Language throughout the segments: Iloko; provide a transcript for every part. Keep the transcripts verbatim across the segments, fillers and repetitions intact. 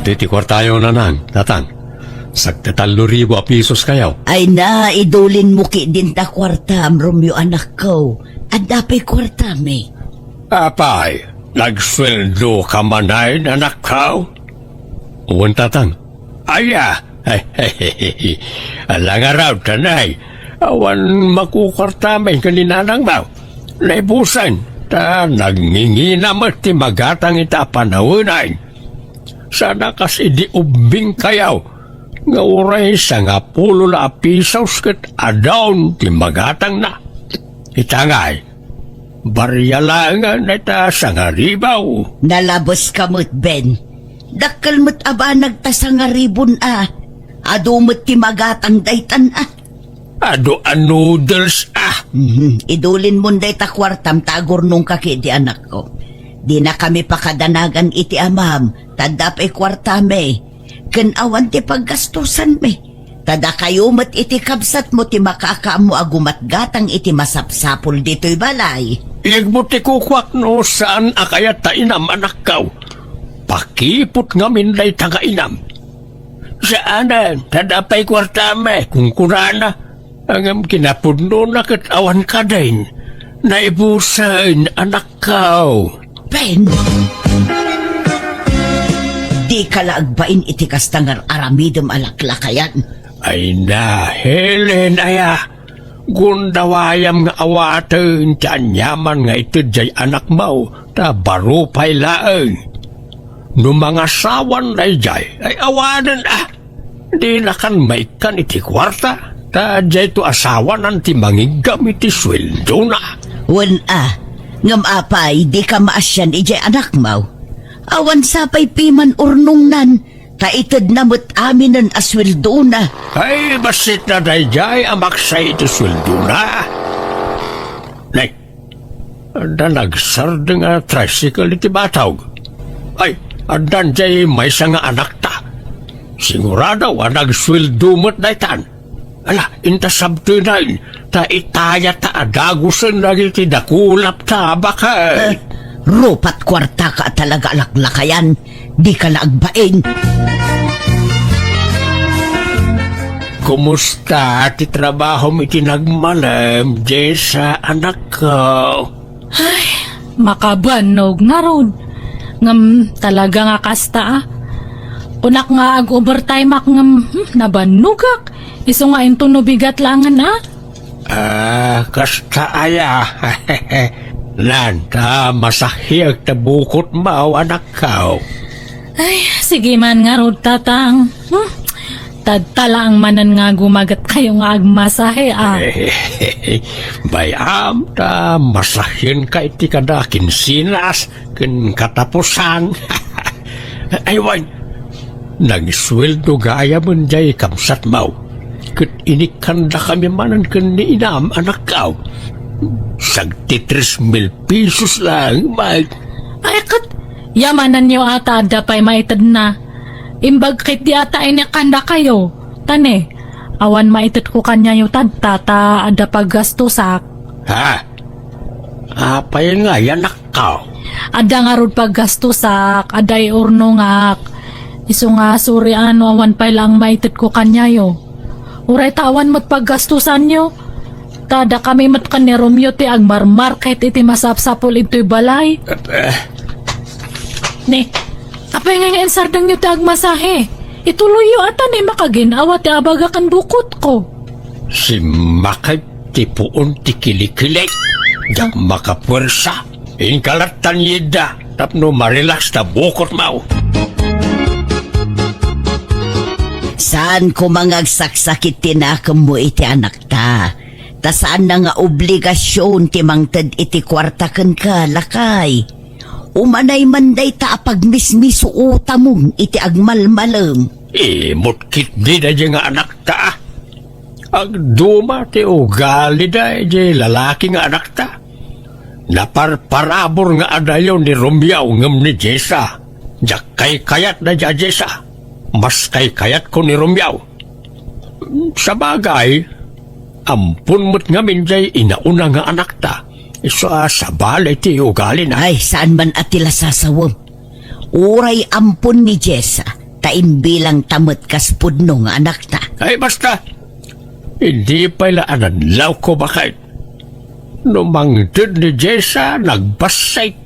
Ti, ti kuartayo, nanang, tatang. Sagdi tallo ribu a pisos kayo. Ay na, idulinmo ketdin ta kuartam, Romeo, anakko. Adda pay kuartam, eh. Apay, nagsueldo ka manen, anakko? Wen, tatang. Aya, ala ngarud, tanay. Awan makukuartam ken ni nanangmo. Naibusen, ta nagngingina met ti magatang ita a panawen. Sana kas idi ubbingkayo, nga uray sangapulo la a pisos ket adun ti magatangna. Ita ngay, baria laengen dayta sangaribu. Nalabeska met, Ben. Dakkel met a banag ta sangaribun a. Adu met ti magatang daytan a. Adu a noodles a. Mhm. Idulinmon dayta kuartam ta agurnongka ketdi, anakko. Dinakami pakadanagan iti amam, ta adda pay kuartami. Ken awan ti paggastusanmi. Ta dakayo met iti kabsatmo ti makakaammo a gumatgatang iti masapsapul ditoy balay. Yegmo ti kukuak no saan a kayat ta inam, anakko. Pakiput ngamin dayta nga inam. Saanen, ta adda pay kuartami, kunkunana. Ngem kinapudnona ket awan kadin. Naibusen, anakko. Ben! Dika la agbain iti kasta nga ar-aramidem a laklakayan. Ay na, Helen, aya. Gundawayam nga awaten ti aniaman nga ited jay anakmo, ta baro pay laeng. No mangasawan dayjay, ay awanen a. Dinakan maikkan iti kuarta, ta diayto asawanan ti mangiggam iti sueldona. Wen a, ngem apay, dika maasian idiay anakmo? Awan sa pay piman urnongnan, ta itedna met aminen a sueldona. Ay, basit na dayjay a maksay iti sueldona. Nay, adda nagsardeng a tricycle iti batog. Ay, addan jay maysa nga anakta. Sigurado a nagsueldo met daytan. Ala, inta sabtenen, ta itayata a dagusen dagiti dakulap ta a baket. Eh, rupat kuartaka a talaga a laklakayan, dika la agbain. Kumusta ti trabahom iti nagmalem, Jessa, anakko? Ay, makabannog ngarud. Ngem talaga nga kasta, a. Kunak nga ag-overtime-ak ngem, hmm, nabannogak. Isu nga inton no bigat laengen, a. Ah, kasta aya. Nan, ta masahiek ta bukotmo, anakko. Ay, sige man ngarud, tatang. Hmm? Tadta laeng manen nga gumaget kayo nga agmasahe, a. Bay-am ta masahienka iti kada kinsinas ken katapusan. Ay, wen, nagsueldo gayamen jay kabsatmo. Ket inikkandakami manen ken ni inam, anakko. Sagdi tres mil pesos laeng, Mike. Ay, ket yamanenyo a ta adda pay maitedna. Imbag ketdi a ta inikkandakayo. Ta ne, awan maitedko kaniayo tadta ta adda paggastosak. Ha? Apay ngay, anakko? Adda ngarud paggastosak, adda iurnongak. Isu nga suri a no awan pay laeng maitedko kaniayo. Uray ta awan met paggastosanyo. Ta dakami met ken ni Romeo ti agmarmarket iti masapsapul idtoy balay. Eh, eh. Ne, apay ngay nga insardengyo ti agmasahe? Ituloyyo a ta ne makagin-awa ti abaga ken bukotko. Simmakek ti puon ti kilikilik. Diak makapuersa. Inka lattan yidda tapno ma-relax ta bukotmo. Saan koma nga agsaksakit ti nakemmo iti anakta. Ta saanna nga obligasion ti mangted iti kuarta kenka, lakay. Umanay man dayta a pagmismisuotamon iti agmalmalem. Imot ketdi daydiay nga anakta. Agduma ti ugalida idiay lalaki nga anakta. Naparparabur nga adayo ni Romeo ngem ni Jessa. Diak kaykayat daydiay a Jessa. Mas kaykayatko ni Romeo. Sabagay, ampon met ngamin diay inauna nga anakta. Isu a sabali ti ugalina. Ay, saan man a ti lasasawem. Uray ampon ni Jessa, ta imbilangta met kas pudno nga anakta. Ay, basta! Idi pay la a nadlawko, baket. No mangted ni Jessa, nagbassit.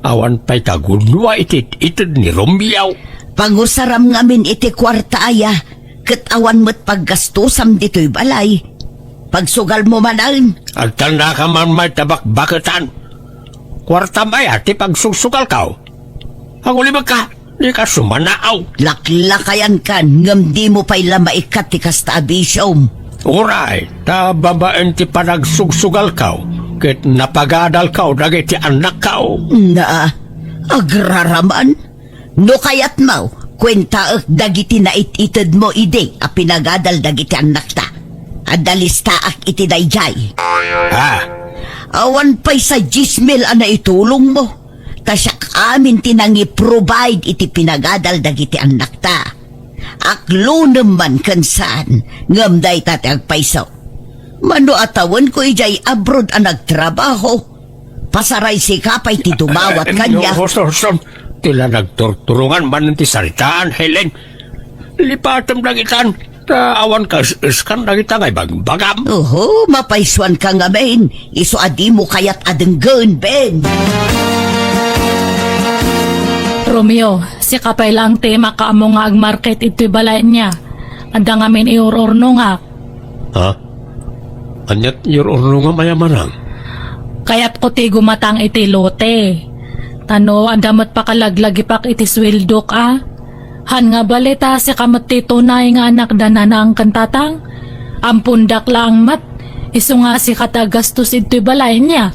Awan pay kagudua iti it-ited ni Romeo. Pangusaram ngamin iti kuarta aya, ket awan met paggastusam ditoy balay. Pagsugalmo manen. Agtannaka man may tabakbaketan. Kuartam aya ti pagsugsugalko? Agulibekka, dika sumanaaw. Laklakayankan, ngem dimo pay la maikkat ti kasta a bisiom. Uray, ta babaen ti panagsugsugalko, ket napagadalko dagiti annakko. Na, agraraman? No kayatmo, kuentaek dagiti nait-itedmo idi a pinagadal dagiti annakta. Adda listaak iti daydiay. Ah. Awan pay sa dies mil a naitulongmo. Ta siak amin ti nangi-provide iti pinagadal dagiti annakta. Aklonem man ken saan, ngem dayta ti agpayso. Mano a tawenko idiay abroad a nagtrabaho, pasaray sika pay ti dumawat kaniak. Husto, husto. Ti la nagturturongan man ti saritaan, Helen. Lipatem dagitan, ta awan kas-eskan dagita nga ibagbagam. Oho, mapaysuanka ngamin. Isu a dimo kayat a denggen, Ben. Romeo, sika pay laeng ti makaammo nga agmarket iti balay niya. Adda ngamin iur-urnongak. Ha? Ania ti iur-urnongam aya, manang? Kayatko ti gumatang iti lote. Ta no adda met pakalaglagipak iti sueldok a. Han nga bali ta sika met ti tunay nga anak da nanang ken tatang. Ampondak laeng met, isu nga sika ti aggastos idtoy balay niya.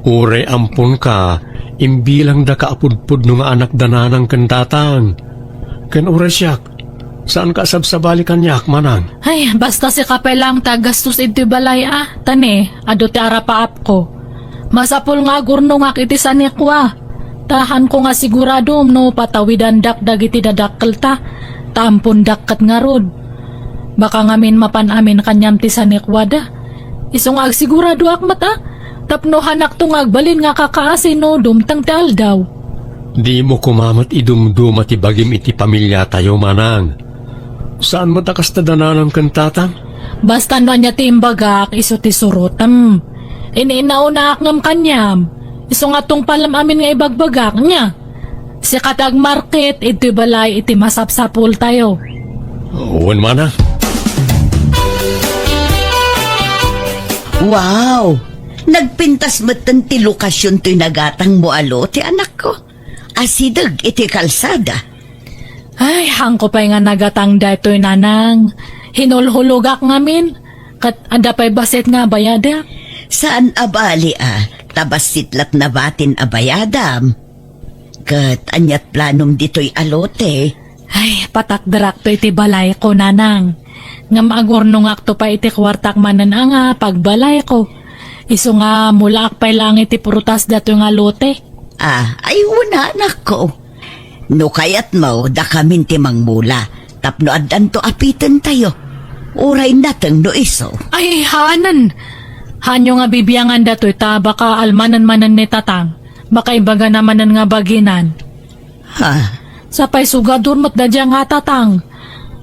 Uray amponka, imbilangdaka a pudpudno nga anak da nanang ken tatang. Ken uray siak, saanka a sabsabali kaniak, manang. Ay, basta sika pay laeng ti aggastos idtoy balay a, ta ne, adu ti arapaapko. Masapul nga agurnongak iti sanikua. Ta hanko nga sigurado no patawidandak dagiti dadakkelta, ta ampondak ket ngarud. Baka ngamin mapan amin kaniam ti sanikuada. Isu nga agsiguradoak met a, tapno hanakto nga agbalin nga kakaasi no dumteng ti aldaw. Dimo koma met idumduma ti bagim iti pamiliatayo, manang. Saan met a kasta da nanang ken tatang? Basta no ania ti imbagak, isu ti surotem. Ini-inaonaak ngem kaniam. Isu nga tungpalem amin nga ibagbagak, nia? Sika ti agmarket idtoy balay iti masapsapultayo. Wen, manang. Wow! Nagpintas metten ti lokasion toy nagatangmo a lote, anakko. Asideg iti kalsada. Ay, hanko pay nga nagatang daytoy, nanang. Hinulhulogak ngamin, ket adda pay bassit nga bayadak. Saan a bali a, ta bassit lat nabatin a bayadam. Ket aniat planom ditoy a lote? Ay, patakderakto iti balayko, nanang. Ngem agurnongakto pay iti kuartak manen a nga pagbalayko. Isu nga mulaak pay laeng iti prutas datoy nga lote. Ah, ay, wen, anakko. No kayatmo, dakamin ti mangmula, tapno addanto a pitentayo. Uray nateng no isu. Ay, haanen. Haanyo nga bibiangan datoy ta baka almanen manen ni tatang. Baka ibagana manen nga baginan. Ha? Sapay sugador met daydiay nga tatang.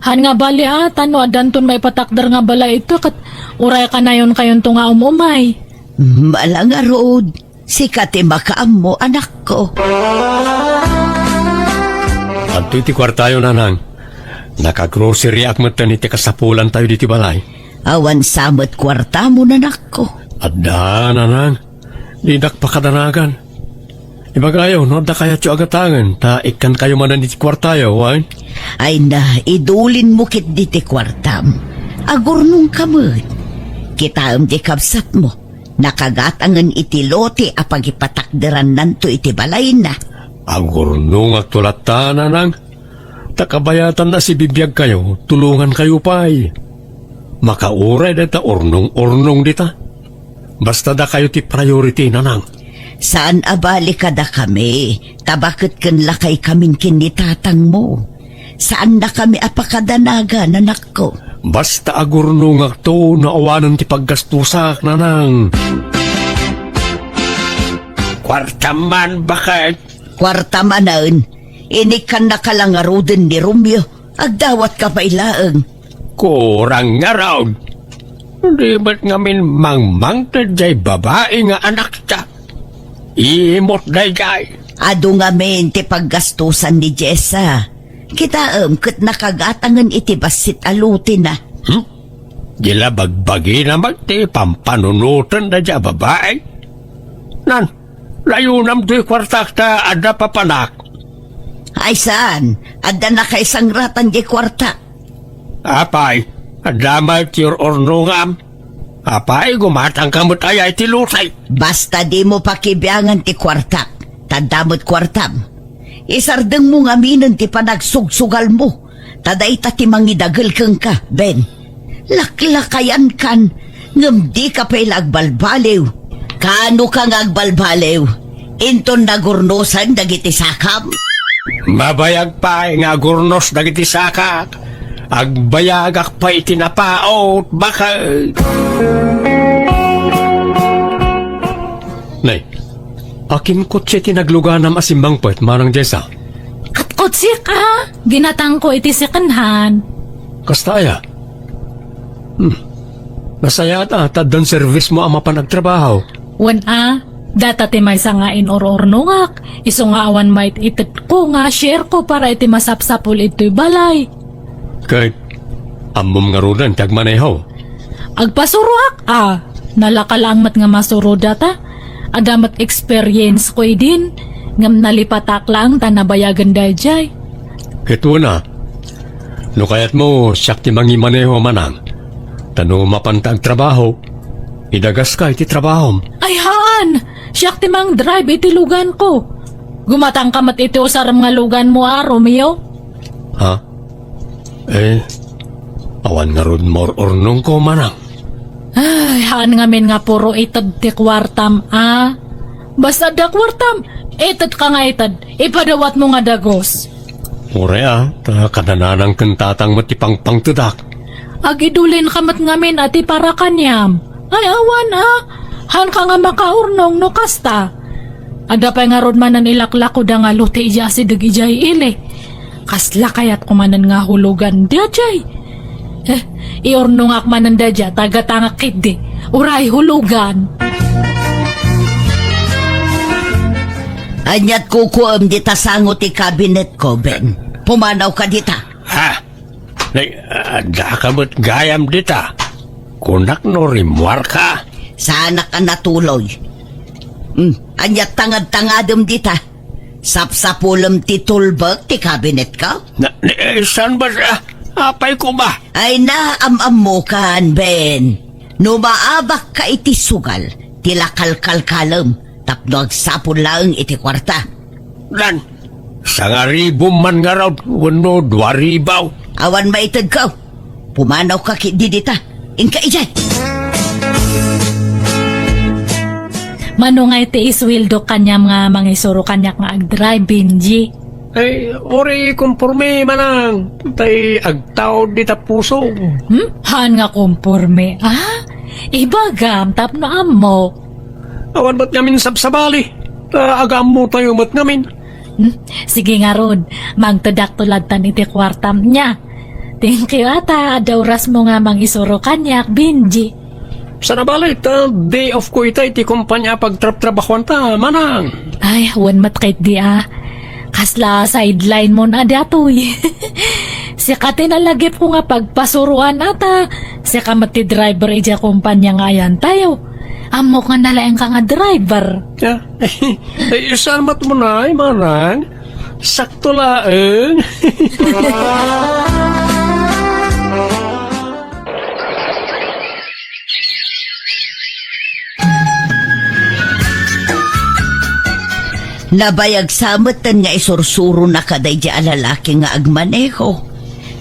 Han nga bali a, ta no addanton maipatakder nga balay ita ket uray kanayonkayonto nga um-umay. Mala ngarud, sika ti makaammo, anakko. Adtoy ti kuartayo, nanang. Nakagroceryak metten iti kasapulantayo ditoy balay. Awan sa met kuartamo, anakko. Adda, nanang. Dinak pakadanagan. Ibagayo no adda kayatyo a gatangen, ta ikkankayo manen iti kuartayo, wen? Ay na, idulinmo ketdi ti kuartam. Agurnongka met. Kitaem ti kabsatmo, nakagatangen iti lote a pagipatakderannanto iti balayna. Agurnongakto latta, nanang. Ta kabayatanna a sibibiagkayo, tulongankayo pay. Makauray dayta urnong-urnong dita. Basta dakayo ti priority, nanang. Saan a bali kadakami, ta baket ken lakaykamin ken ni tatangmo. Saannakami a pakadanagan, anakko. Basta agurnongakto no awanen ti paggastusak, nanang. Kuarta man, baket. Kuarta manen. Inikkannaka la ngaruden ni Romeo, agdawatka pay laeng. Kurang ngarud. Di met ngamin mangmangted jay babai nga anakta. Imot dayjay. Adu ngamin ti paggastusan ni Jessa. Kitaem ket nakagatangen iti bassit a lotina. Hmm? Di la bagbagina met ti pampanunoten dayjay a babai. Nan, layonam toy kuartak ta adda papanak. Ay saan, adda nakaisangratan jay kuarta. Apay, adda met ti ur-urnongam. Apay, gumatangka met aya iti lutay. Basta dimo pakibiangan ti kuartak, ta adda met kuartam. Isardengmo ngaminen ti panagsugsugalmo, ta dayta ti mangidagel kenka, Ben. Laklakayankan, ngem dika pay la agbalbaliw. Kaanoka nga agbalbaliw? Inton nagurnosen dagiti sakam? Mabayag pay nga agurnos dagiti sakak. Agbayagak pay iti napaut, baket. Nay, akin kotse ti nagluganam a simmangpet, Manang Jessa? Ket kotsek a, ginatangko iti second hand. Kasta aya? Hmm. Nasayaat a, ta addan servismo a mapan agtrabaho. Wen a, data ti maysa nga inur-urnongak, isu nga awan maitedko nga share ko para iti masapsapul itoy balay. Ket ammom ngaruden ti agmaneho? Agpasuroak a, nalaka laeng met nga masuro data. Adda met experience ko idin, ngem nalipatak laeng ta nabayagen daydiay. Ket wen a, no kayatmo, siak ti mangimaneho, Manang. Ta no mapanta agtrabaho, idagaska iti trabahom. Ay haan! Siak ti mangdrive iti luganko. Gumatangka met iti usarem nga luganmo a, Romeo. Ha? Eh, awan ngarud maur-urnongko, Manang. Ay, haan ngamin nga puro ited ti kuartam a. Basta adda kuartam, itedka nga ited, ipadawatmo nga dagus. Uray a, ta kada nanang ken tatang met ti pangpangtedak. Agidulinka met ngamin a ti para kaniam. Ay, awan a, haanka nga makaurnong no kasta. Adda pay ngarud manen ilaklakoda nga lote idiay asideg idiay ili. Kasla kayatko manen nga hulugan daydiay. Eh, iurnongak manen daydiay, tagatangak ketdi. Uray hulugan. Ania't kukuem dita sango ti kabinetko, Ben? Pumanawka dita. Ha? Nay, adda ka met gayam dita. Kunak no rimmuarka. Saanak a natuloy. Hmm, ania't tangad-tangadem dita? Sapsapulem ti tulbek ti kabinetko? Na, ni, eh, saan ba siya? Apay ko ba? Ay na, am-ammokan, Ben. No maabakka iti sugal, ti lakalkalkalem tapno agsapul laeng iti kuarta. Lan, sangaribom man ngarud wenno duaribaw. Awan maitedko. Pumanawka ketdi dita. Inka idiay. Mano nga iti isweldo kaniam nga mangisuro kaniak nga agdrive, Benji? Ay, uri, konporme, Manang. Tay agtaud dita pusog. Hmm? Haan nga konporme, ah? Ibagam, tapno ammo. Awan met ngamin sabsabali. Ta agammo tayo met ngamin. Hmm? Sige ngarud, mangtedakto ladtan iti kuartam nia. Thank you, ata. Adda orasmo nga mangisuro kaniak, Benji. Sana bali, ta day off ko ita iti kumpanya pagtrabtrabahuanta, Manang. Ay, wen met ketdi a. Kasla sideline mon a datoy. Sika ti nalagipko nga pagpasuroan ata. Sika met ti driver idiay kumpanya nga ayantayo. Ammok nga nalaingka nga driver. Ya. Ay, salamat mo na, ay, Manang. Sakto laeng. Nabayag sa metten nga isursuronaka daydiay a lalaki nga agmaneho.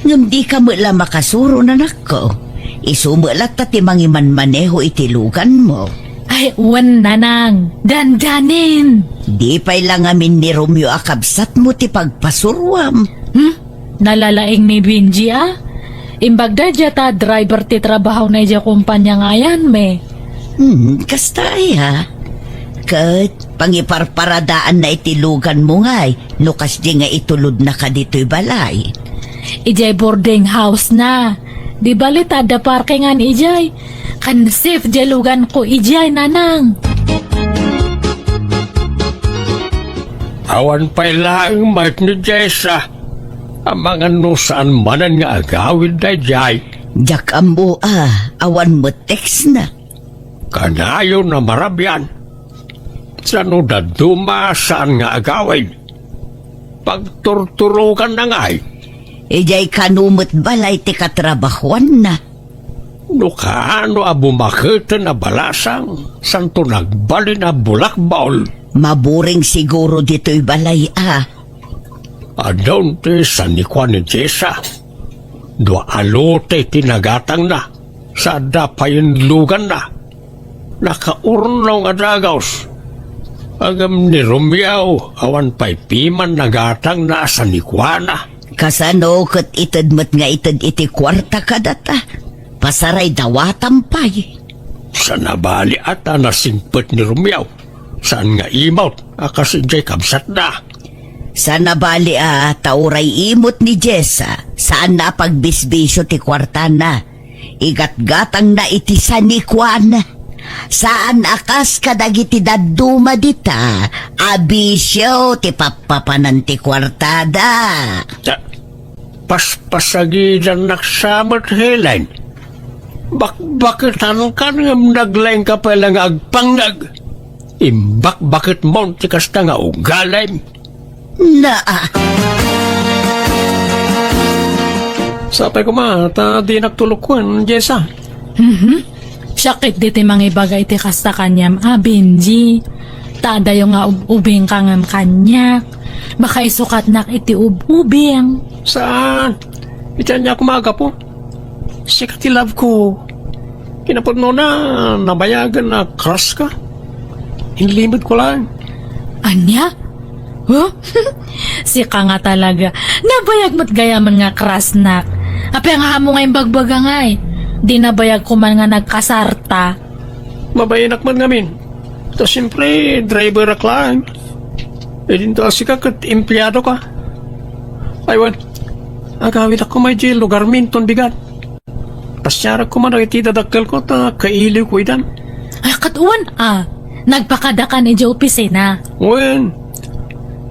Ngem dika met la makasuro, nanakko. Isu met latta ti mangimanmaneho iti luganmo. Ay, wen, nanang. Dandanin. Di pay la ngamin ni Romeo a kabsatmo ti pagpasuruam. Hmm? Nalalaing ni Benji, a? Imbag daydiay ta driver ti trabahona idiay kumpanya nga ayanmi. Hmm, kasta aya. Ket pangiparparadaanna iti luganmo ngay no kasdi nga itulodnaka ditoy balay. Idiay boarding house na. Di bali ta adda parkingan idiay. Kan safe diay luganko idiay, Nanang. Awan pay laeng met ni Jessa. Amangan no saan manen nga agawid daydiay. Diak ammo a, awan met text na. Kanayon a marabian. Sano dadduma saan nga agawid? Pagturturoganna ngay. Idiay kano met balay ti katrabahuanna. No kaano a bumaketen a balasang, santo nagbalin a bulakbol. Maburing siguro ditoy balay a. Adun ti sanikuan ni Jessa. Dua a lote ti nagatangna, sa adda payen luganna. Nakaurnong a dagus. Ngem ni Romeo, awan pay piman nagatangna a sanikuana. Kasano ket ited met nga ited iti kuarta kadata? Pasaray dawatam pay. Saan a bali a ta nasingpet ni Romeo. Saan nga imot a kas idiay kabsatna. Saan a bali a ta uray imot ni Jessa, saanna a pagbisbisio ti kuartana. Igatgatangna iti sanikuan. Saan a kas kadagiti dadduma dita a bisio ti pappapanan ti kuartada. Ta-, Paspasagidannak sa met, Helen. Bakbaketankan ngem naglaingka pay la nga agpangngeg. Imbakbaketmon ti kasta nga ugalim. Naa. Sapay koma ta dinak tulokuen, Jessa. Mhm. Siak ketdi ti mangibaga iti kasta kaniam a, Benji. Ta adayo nga ub-ubingka ngem kaniak. Baka isukatnak iti ub-ubing. Saan? Iti ania koma a gapu? Sika ti love ko. Kinapudnona, nabayagen a crush ka. Inlimedko laeng. Ania? Huh? Sika nga talaga. Nabayag met gayamen nga crushnak. Apay nga ammo nga imbagbaga ngay? Di nabayag ko man nga nagkasarta. Mabainak man ngamin. Ta siempre, driverak laeng. Idinto a sika ket empleado ka. Ay, wen. Agawidak koma idiay lugarmi inton bigat. Pasiarak koma dagiti dadakkelko ta kailiwko idan. Ay, ket wen a, nagpakadakan idiay opisina. Wen,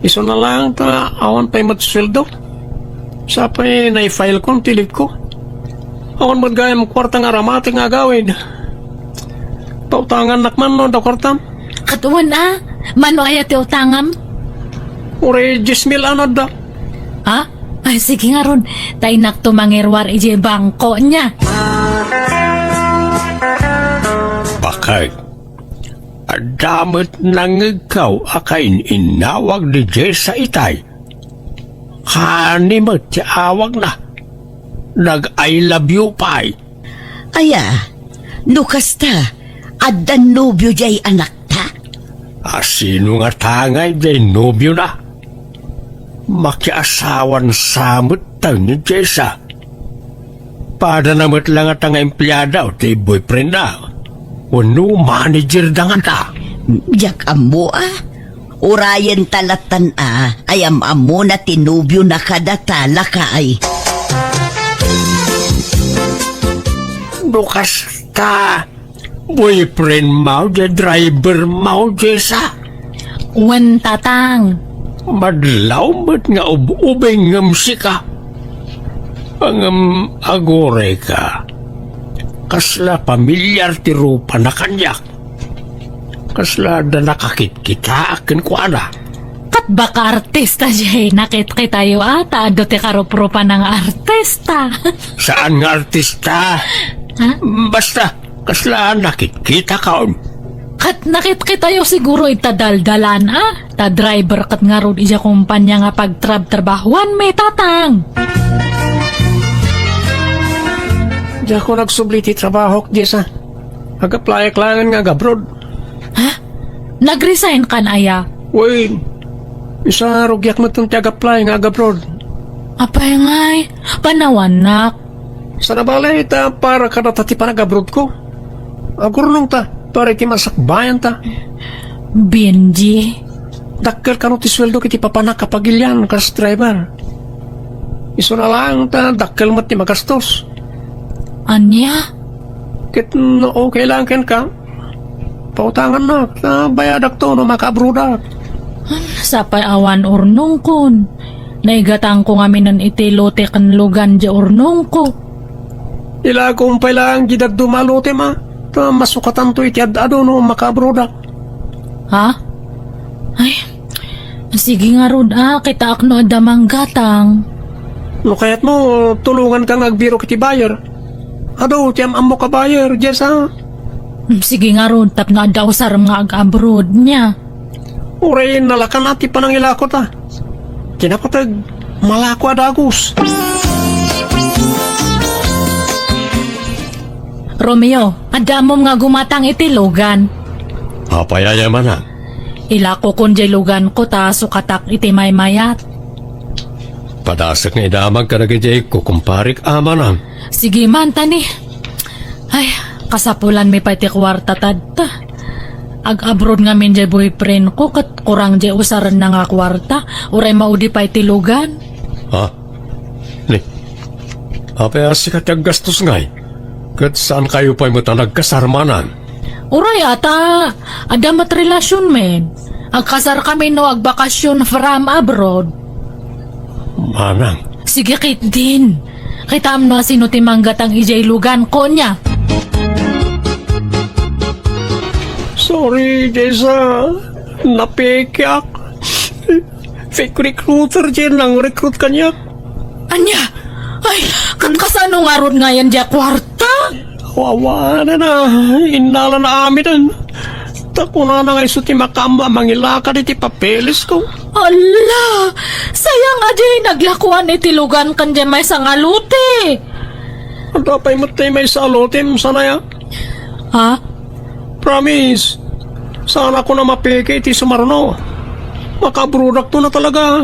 isuna laeng ta awan pay met sueldo. Sapay naifilekon ti leave ko. Awan met gayam kuarta nga aramati nga agawid. Pautangannak man no adda kuartam. Ket wen a, mano aya ti utangam? Uray dies mil a adda. Ha? Ay, sige ngarud. Ta innakto mangiruar idiay bangko nia. Bakit? Adda met nangngegko a kain-innawag ni Jessa itay. Kaani met ti awagna. Nag-I love you pay. Aya, no kasta, addan nobio diay anakta? A sino ngata ngay diay nobiona? Makiasawan sa met tayo ni Jessa. Padana met la ngata nga empleada ti boyfriendna. Wenno manager da ngata. Diak ammo a. Urayen ta latan a, ay am-ammona ti nobiona kadata, lakay. No kasta, boyfriend mo, diay driver mo, Jessa? Wen, Tatang. Madlaw met nga ub-ubing ngem sika. Ngem aguray ka. Kasla pamilyar ti rupana kaniak. Kasla adda nakakitkitaak kenkuana. Ket baka artista diay nakitkitayo a, ta adu ti karuprupana nga artista. Saan nga artista? Ha? Basta, kasla nakitkitakon. Ket nakitkitayo siguro ita daldalan a, ta driver ket ngarud idiay kompania nga pagtrabtrabahuanmi, Tatang. Diak nagsubli ti trabahok, Jessa. Ag-apply-ak laengen nga ag-abroad. Ha? Nag-resign kan aya? Wen, isa rugiak metten ti ag-apply nga ag-abroad. Apay ngay, panawannak. Saan a bale ta para kadata ti panag-abroad ko. Agurnong ta, para iti masakbayan ta. Benji. Dakkel kano ti sueldo iti papanak a pagilian kas driver. Isuna laeng ta dakkel met ti magastos. Ania? Ket no okay lang kenka, pautangannak, ta bayadakto no makaabroadak. Sapay awan urnongkon. Naigatangko ngaminen iti lote ken lugan diay urnongko. Ilakom pay laeng diay dadduma a lotem a, ta masukatanto iti ad-adu no makaabroadak. Ha? Ay, sige ngarud a, kitaak no adda manggatang. No kayatmo, tulonganka nga agbirok iti buyer. Adu ti am-ammok a buyer, Jessa. Mm, sige ngarud, tapno adda usarem nga ag-abroad nia. Uray nalakan a ti panangilako ta. Kinapateg, malako a dagus. Romeo, adda ammom nga gumatang iti lugan. Apay aya, manang? Ilakokon diay luganko ta sukatak iti maymayat. Padasek nga idamag kadagiti kukumparik, manang. Sige man, tani. Ay, kasapulanmi pay ti kuarta tadta. Ag-abroad ngamin diay boyfriendko ket kurang diay usarenna nga kuarta. Uray maudi pay ti lugan. Ha? Ni, apay a sika ti aggastos ngay? Ket saankayo pay met a nagkasar, manang? Uray a ta, adda met relasionmi. Agkasarkami no agbakasyon from abroad. Manang. Sige ketdin. Kitaem no asino ti manggatang idiay luganko nia. Sorry, Jessa. Napekeak. Fake recruiter diay nang-recruit kaniak. Ania? Ay, ket kasano ngarud ngayen diay kuarta? Awanen a, innalana aminen. Ta kunana nga isu ti makaammo a mangilakad iti papelesko. Ala! Sayang a diay naglakoan iti lugan ken diay maysa nga lote. Adda pay met ti maysa a lotem, sanaya? Ha? Promise, saanakon a mapeke iti sumarno. Makaabroadakto na talaga.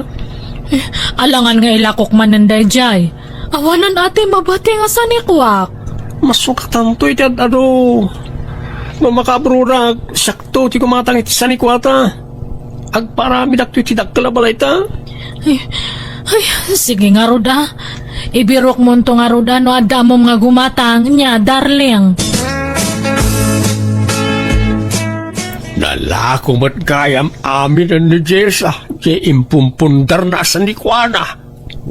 Eh, alangan nga ilakok manen daydiay. Awanen a ti mabati nga sanikuak. Masukatanto iti ad-adu. No makaabroadak, siakto ti gumatang iti sanikuata. Agparamidakto iti dakkel a balayta. Ay, ay, sige ngarud a. Ibirokmonto ngarud a no adda ammom nga gumatang, nia, darling. Nalako met gayam aminen ni Jessa, diay impumpundarna a sanikuana.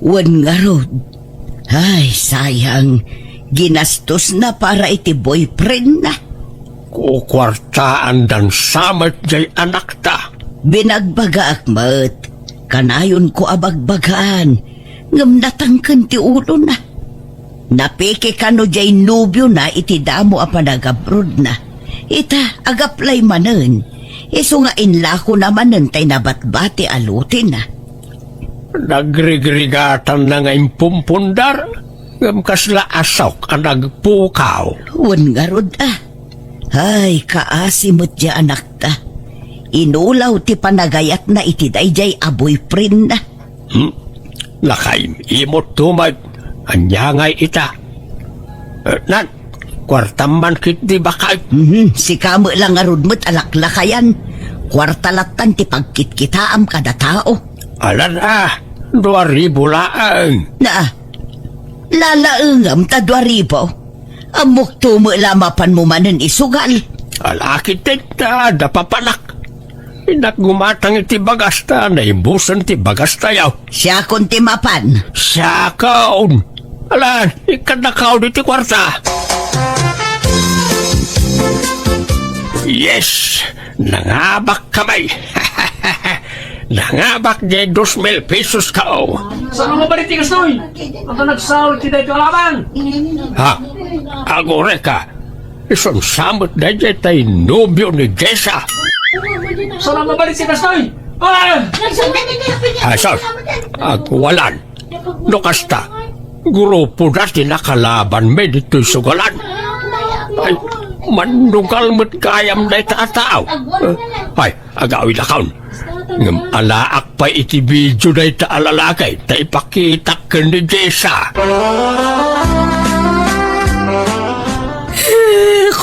Wen ngarud. Ay, sayang. Ginastosna para iti boyfriendna. Kukuartaandan sa met diay anakta. Binagbagaak met. Kanayonko a bagbagaan. Ngem natangken ti ulona. Napeke kano diay nobiona iti damo a panagabrodna. Ita, agaplay manen. Isu nga inlakona manen tay nabatbati a lotena. Nagrigrigatanna nga impumpundar, ngem kasla asok a nagpukaw. Wen ngarud a. Ay, kaasi met diay anakta. Inulaw ti panagayatna iti daydiay a boyfriendna. Hmm? Nakaim-imot tumet. Ania ngay ita? Eh, nan, kuartam man ketdi baket. Mhm, sika met la ngarud met a laklakayan. Kuarta lattan ti pagkitkitaam kada tao. Alan a, dua ribu laeng. Na, lalaengam ta dua ribu. Ammokto met la mapanmo manen isugal. Ala ketdin ta adda papanak. Innak gumatang iti bagas ta naibusen ti bagastayo. Siakon ti mapan. Siakon. Ala, ikkannakaon iti kuarta. Yes! Nangabak kami! Nangabak diay dos mil pesos kao! Saan nga ba iti kastoy? Ata nagsaol ti daytoy a laban? Ha? Agureka! Isu sa met daydiay tay nobio ni Jessa. Saan nga ba iti kastoy? Ah! Ay, sus! Agwalan! No kasta, grupo da ti nakalabanmi ditoy sugalan. Ay, mannugal met gayam dayta a tao. Eh, ay, agawidakon. Ngem alaak pay iti video dayta a lalaki, ta ipakitak ken ni Jessa.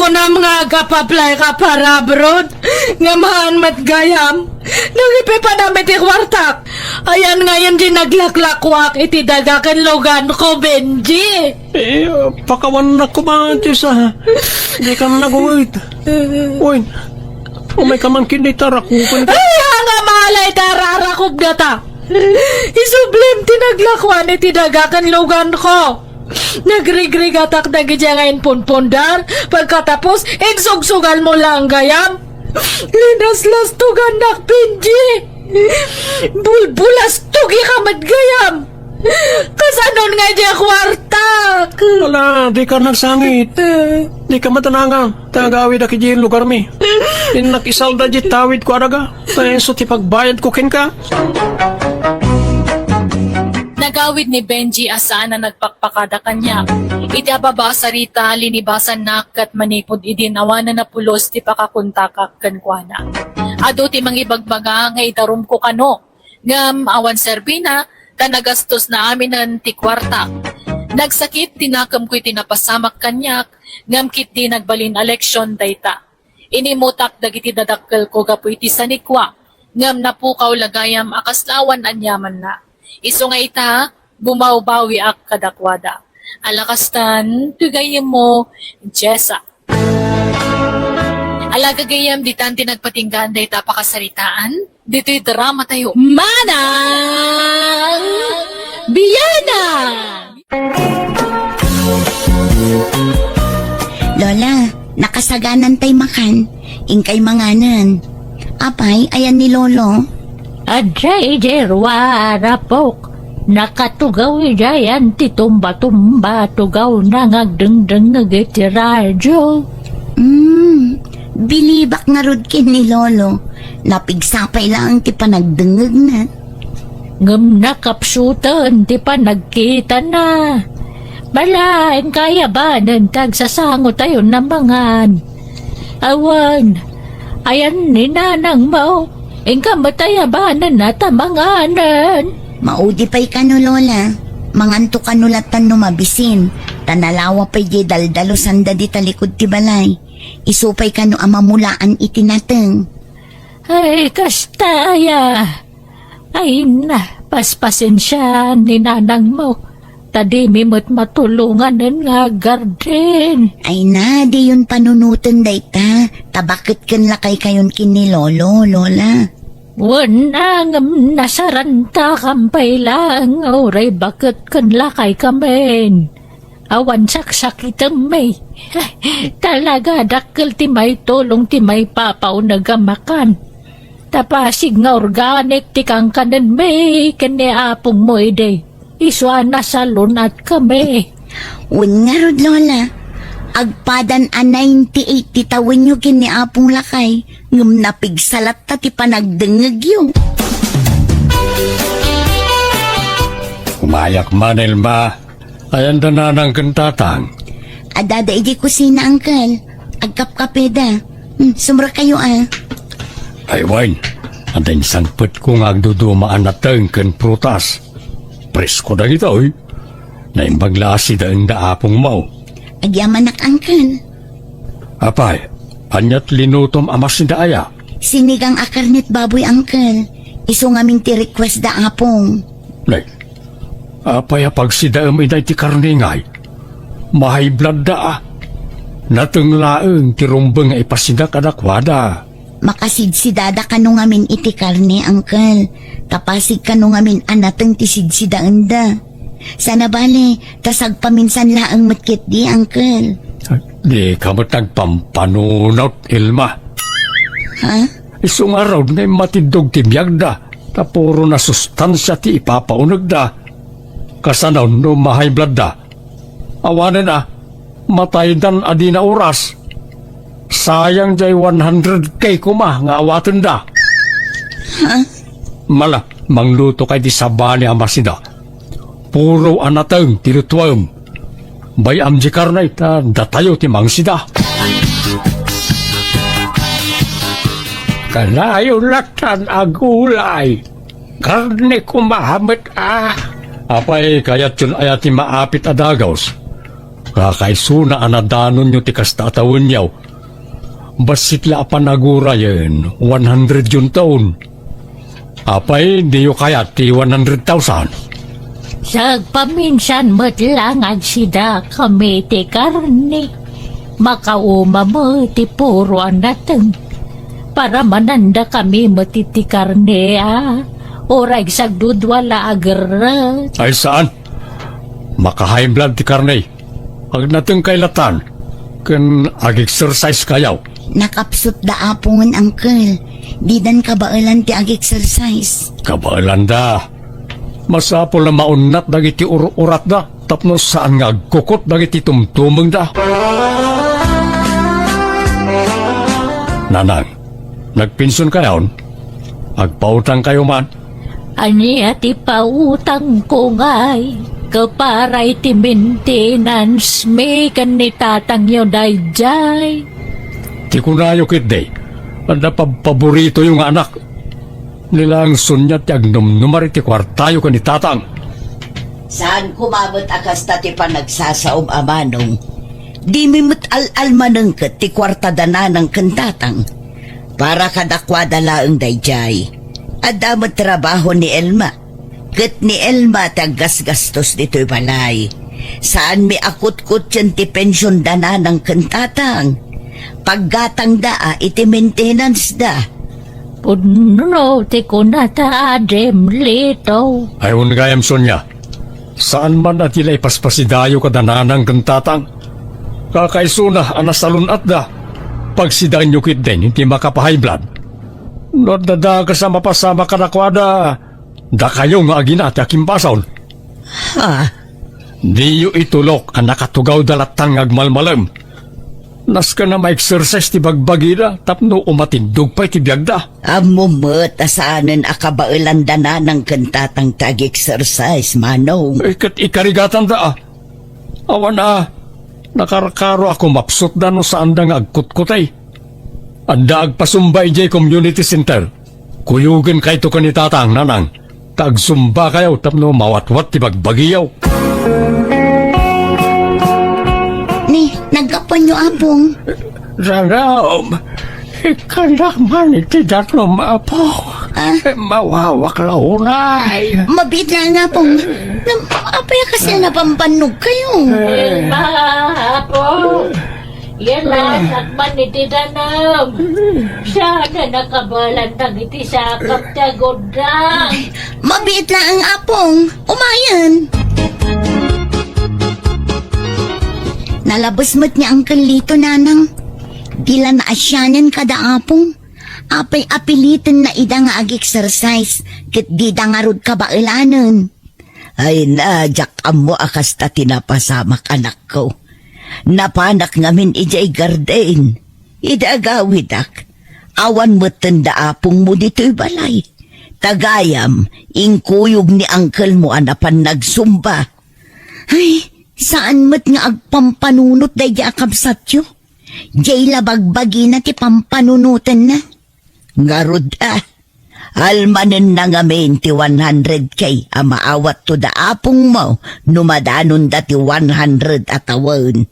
Kunam nga agap-apply ka para abroad, nga maan met gayam. Nangipipadam iti kuartak. Ayan ngayon di naglaklakuak iti daga ken lugan ko, Benji. Eh, pakawannak koma, Jessa. Di ka nagawit. Uy, umay ka man kin dita rakupen ka. Ay, nga malay ta rarakop data. Isublim ti naglakuan iti daga ken lugan ko. Nagrigrigatak dagiti nga impunpundar, pagkatapos, insugsugal mo lang gayam. Linaslas tugannak, Benji. Bulbulas tugi ka met gayam. Kasanon nga di kuartak? Ala, di ka nagsangit. Di ka matanangan. Tagawid a kidi lugar mi. Innak isalda di tawid ko adaga. Tayo ti pagbayad ko kenka. Nagawid ni Benji a saan a nagpakpakada kaniak. Iti ababa a sarita, linibasannak ket manipud idin awanan a pulos ti pakakontakak kenkuana. Adu ti mangibagbaga nga idarumko kano, ngem awan serbina, ta nagastosna aminen ti kuarta. Nagsakit ti nakemko iti napasamak kaniak, ngem ketdi nagbalin a leksion dayta. Inimutak dagiti dadakkelko gapu iti sanikua, ngem napukaw la gayam a kasla awan aniamanna. Isu nga ita, bumawbawiak kadakuada. Ala kastan, ti gayyemmo, Jessa. Ala gagayyem, ditan ti nagpatinggaan dayta a pakasaritaan. Ditoy drama tayo. Manang Biana! Lola, nakasaganan tay makan. Inkay manganen. Apay, ayan ni Lolo? Adda idi ruar, apok. Nakatugaw idiayan ti tumba-tumba, tugawna nga agdengdengngeg iti radio. Hmm, bilibak ngarud ken ni Lolo. Napigsa pay laeng ti panagdengngegna. Ngem nakapsuten ti panagkitana. Bala, inkay abanen ti agsasangotayon a mangan. Awan, ayan ni nanangmo, inka met ay abanenna ta manganen. Maudi pay kano, Lola. Manganto kano latan no mabisin, ta nalawa pay diay daldalosanda di talikod ti balay. Isu pay kano a mamulaan iti nateng. Ay, kasta aya. Ay na, paspasensiaan ni nanangmo, ta dimi met matulonganen nga aggarden. Ay na, diyon panunoten dayta, ta baket ken lakaykayon ken ni Lolo, Lola. Wen, ngem nasarantakam pay laeng nga uray baket ken lakaykamin. Awan saksakitemmi. Talaga, dakkel ti maitulong ti maipapauneg a makan. Ta pasig nga organic ti kankanenmi ken ni apongmo idi. Isu a nasalunatkami. Wen ngarud, Lola. Agpadan a ninety-eight ti tawenyo ken ni Apong Lakay, ngem napigsa latta ti panagdengngegyo. Umayak man, Elma. Ayan da nanang ken tatang? Adda da idi kusina, Uncle. Agkapkapeda. Hmm, sumrekayo, a. Ay, wen. Adda insangpetko nga agduduma a nateng ken prutas. Presko dagitoy. Naimbag la a sidaenda apongmo. Agyamanak, Uncle. Apay, aniat linutom a masida aya? Sinigang a karnet baboy, Uncle. Isu ngamin ti request da apong. Nay, apay a pagsidaem iday ti karne ngay? Mahaybladda a. Nateng laeng ti rumbeng nga ipasida kadakuada. Makasidsidada kano ngamin iti karne, Uncle. Ta pasig kano ngamin a nateng ti sidsidaenda. Sana bale, ta sagpaminsan laeng met ketdi, Uncle. Di ka met agpampanunot, Elma. Ha? Isu ngarud nga immatiddog ti biagda, ta puro na sustansia ti ipapaunegda. Kasano no mahaybladda? Awanen a, mataydan a dina oras. Sayang jay one hundred K koma nga awatenda. Ha? Mala, mangluto kay ti sabali a masida. Puro a nateng ti lutuem. Bay-am di karne ta datayo ti mangsida. Kanayon latan a gulay. Karne koma met a. Apay, kayatyon aya ti maapit a dagus? Kakaisuna a nadanonyo ti kasta a tawenyo. Bassit la a panagurayen, one hundred yun taon. Apay, diyo kayat ti one hundred thousand? Sagpaminsan met la nga agsidakami ti karne. Makauma met ti puro a nateng. Paramanandakami met iti karne, a. Uray sagdudua la a gerret. Ay, saan? Maka-high blood ti karne. Agnatengkay latan ken ag-exercise kayo. Nakapsut da Apong, uncle. Didan kabaelan ti ag-exercise. Kabaelanda. Masapul a maunnat dagiti ur-uratda tapno saan nga agkukot dagiti tumtumengda. Nanang, nagpension kayon? Agpautang kayo man? Ania ti pautangko ngay? Ket para iti maintenance mi ken ni tatangyo daydiay. Ti kunayo ketdi, adda pabpaboritoyo nga anak. Ni la Sonia ti agnumnumar iti kuartayo ken ni tatang. Saan koma met a kasta ti panagsasaom a manong. Dimi met al-almanengket ti kuarta da nanang ken tatang. Para kadakuada laeng daydiay. Adda met trabaho ni Elma. Ket ni Elma ti aggasgastos ditoy balay. Saanmi a kutkutien ti pension da nanang ken tatang. Paggatangda a iti maintenance da. Pudno ti kunata, Adim Lito. Ay, wen gayam, Sonia. Saan man a ti la ipaspasidayo kada nanang ken tatang. Kakaisuna a nasalun-atda. Pagsidaenyo ketdin iti makapa-high blood. No adda dakes a mapasamak kadakuada, dakayo nga agina ti akimbasol. Ha? Diyo itulok a nakatugawda latan nga agmalmalem. Nasken a ma-exercise ti bagbagida tapno umatindog pay ti biagda. Ammom met a saanen a kabaelanda nanang ken tatang ti ag-exercise, manong. Eh, ket ikarigatanda, a. Awan a, nakarkaro a kumapsutda no saanda nga agkutkutay. Adda agpasumba idiay community center. Kuyogenkayto ken ni tatang, nanang, ta agsumbakayo tapno mawatwat ti bagbagiyo. Ni, naggapuanyo, Apong? Danum, ikkannak man iti danum, Apo. Ah? Mawawak la unay. Mabiit laeng, Apong. Ngem, apay a kasla napampannog kayo? Elma, Apo. Yan na, sakman iti danum. Saan a nakabalan dagiti sakap ti agurdang? Mabiit laeng, Apong. Umayen. Nalabes met ni Uncle Lito, nanang. Di la naasianen kada Apong. Apay a pilitenna ida nga ag-exercise ket dida ngarud kabaelanen. Ay na, diak ammo a kasta ti napasamak, anakko. Napanak ngamin idiay garden. Idi agawidak, awan metten da apongmo ditoy balay. Ta gayam, inkuyog ni angkelmo a napan nagsumba. Ay, saan met nga agpampanunot daydi a kabsatyo. Diay la bagbagina ti pampanunotenna. Ngarud a, almanenna ngamin ti one hundred K a maawatto da apongmo no madanonda ti one hundred a tawen.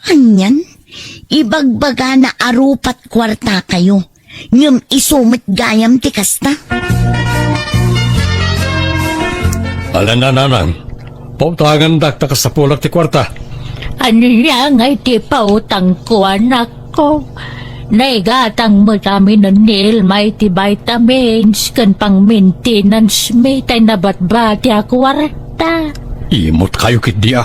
Anian? Ibagbagana a rupat kuartakayo, ngem isu met gayam ti kasta? Ala, nanang, pautangandak ta kasapulak ti kuarta. Ania ngay ti pautangko, anakko? Naigatang met aminen ni Elma iti vitamins ken pang-maintenance mi, tay nabatbati a kuarta. Imot kayo ketdi a.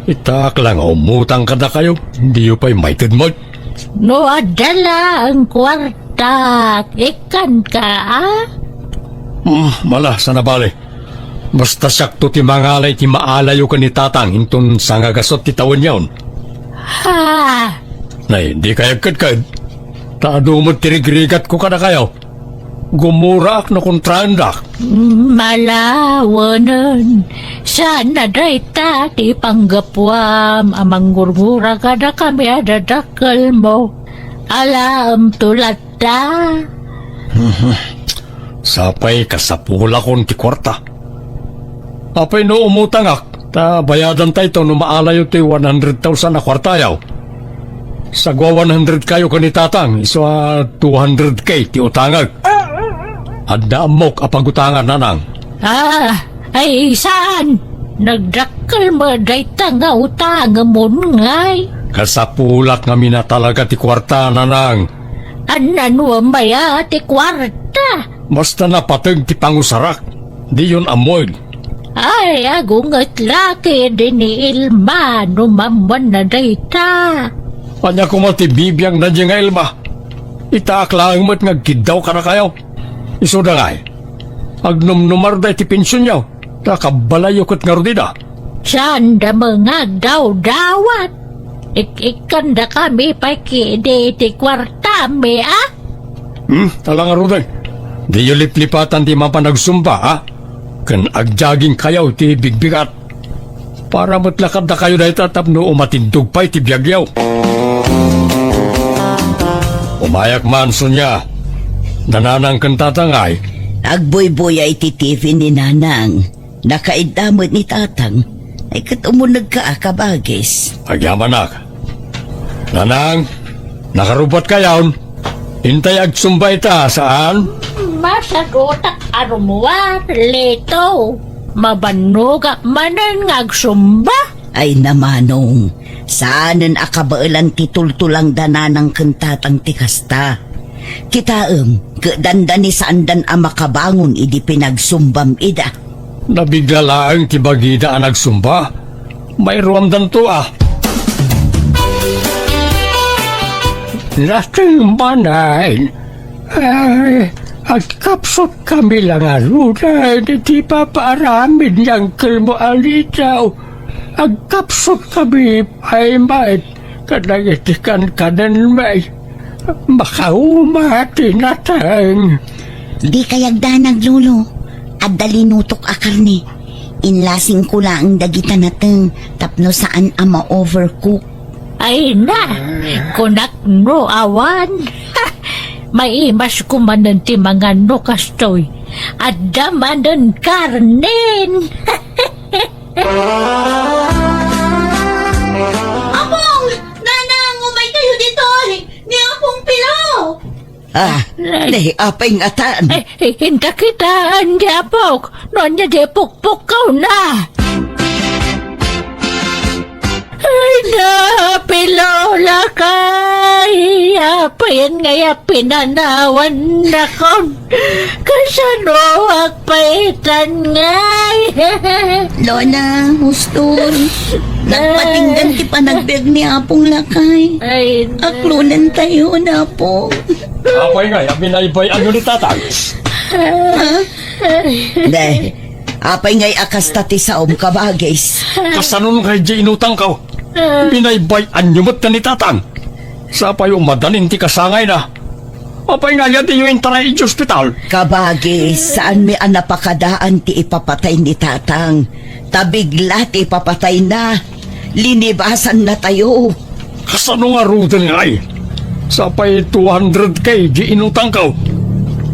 Itaak la nga umutang kadakayo, diyo pay maited met. No adda laeng kuartak, ikkanka, a? Hmm, mala, sana bale. Basta siakto ti mangala iti maalayo ken ni tatang inton sangagasut ti tawenyon. Ha? Nay, di kayagkadkad. Ta adu met ti rigrigatko kadakayo. Gumuraak no kontraendak. Malawenen, saan a dayta ti panggapuam a manggurgura kadakami a dadakkelmo. Alaemto latta. Sapay kasapulakon ti kuarta. Apay no umutangak, Ta bayadan tayo no maalayo ti one hundred thousand a kuartayo. Sagwa one hundred kayo ken ni Tatang, isu a two hundred K ti utangek. Adda ammok a pagutangan, Nanang. Ah, ay saan? Nagdakkel met dayta nga utangem ngay. Kasapulak ngamin a talaga ti kuarta, Nanang. Annanuen aya ti kuarta? Basta napateg ti pangusarak, diyon ammoen. Ay, agunget la ketdi ni Ilma no mammuanna dayta. Ania koma ti bibiangna diay nga Ilma? Itaak laeng met nga agkiddaw kadakayo. Isuda ngay, agnumnumarda iti pensionyo, ta kabbalayyo ket ngarud ida. Saanda met nga agdawdawat. Ik-, ikkandakami pay ketdi iti kuartami, a? Hmm, ala ngaruden. Diyo liplipatan ti mapan agsumba, a? Ken agjogging kayo ti bigbigat. Para met la kadakayo dayta tapno umatindog pay ti biagyo. Umayak man, Sonia. Nanang ken Tatang ay. Agbuybuya iti T V ni Nanang. Nakaidda met ni Tatang. Ay, ket umunegka a, kabagis. Agyamanak. Nanang, nakarubbat kayon? Intay agsumba ita, saan? Masagutak a rummuar, Lito. Mabannogak manen nga agsumba. Ay, namanong, saanen a kabaelan ti tultulangda Nanang ken Tatang ti kasta. Kitaem, ket dandani saandan a makabangon idi pinagsumbam ida. Nabigla laeng ti bagida a nagsumba. Mairuamdanto a. Nateng manen. Ay, agkapsut kami la ngaruden iti papaaramid ni Angkelmo a Lito. Agkapsut kami pay met kadagiti kankanenmi. Makauma ti nateng. Dikay agdanag, Lolo. Adda linutok a karne. Inlasingko laeng dagita nateng tapno saan a ma-overcook. Ay na, kunakno awan. Maimasko manen ti mangan no kastoy. Adda manen karnen. Apong! Nanang, umaykayo ditoy! Ni Apong Pilo! Ah, ne, apay ngatan? Ay, ay, inta kitaan, di apok. No ania di pukpukkaw na. Ay, na, Pilo, lakay. Apayen nga ya pinanawan nakon. Kasano agpaitan ngay? Lona, huston. Nagpatinggan ti panagbiag ni Apong Lakay. Ay, na. Aklonan tayo, Apo. Apay nga, ya binaybay-an ni Tatang? Ha? Ne, apay ngay a kasta ti saom, kabagis? Kasano ngay di inutangko? Binaybay-anyo met ni Tatang? Sapay umadanin ti kasangayna. Apay nga aya diyo intaray iti ospital? Kabagis, saanmi a napakadaan ti ipapatay ni Tatang. Ta bigla ti ipapatayna. Linibasan natayo. Kasano ngaruden ngay? Sapay two hundred K di inutangko.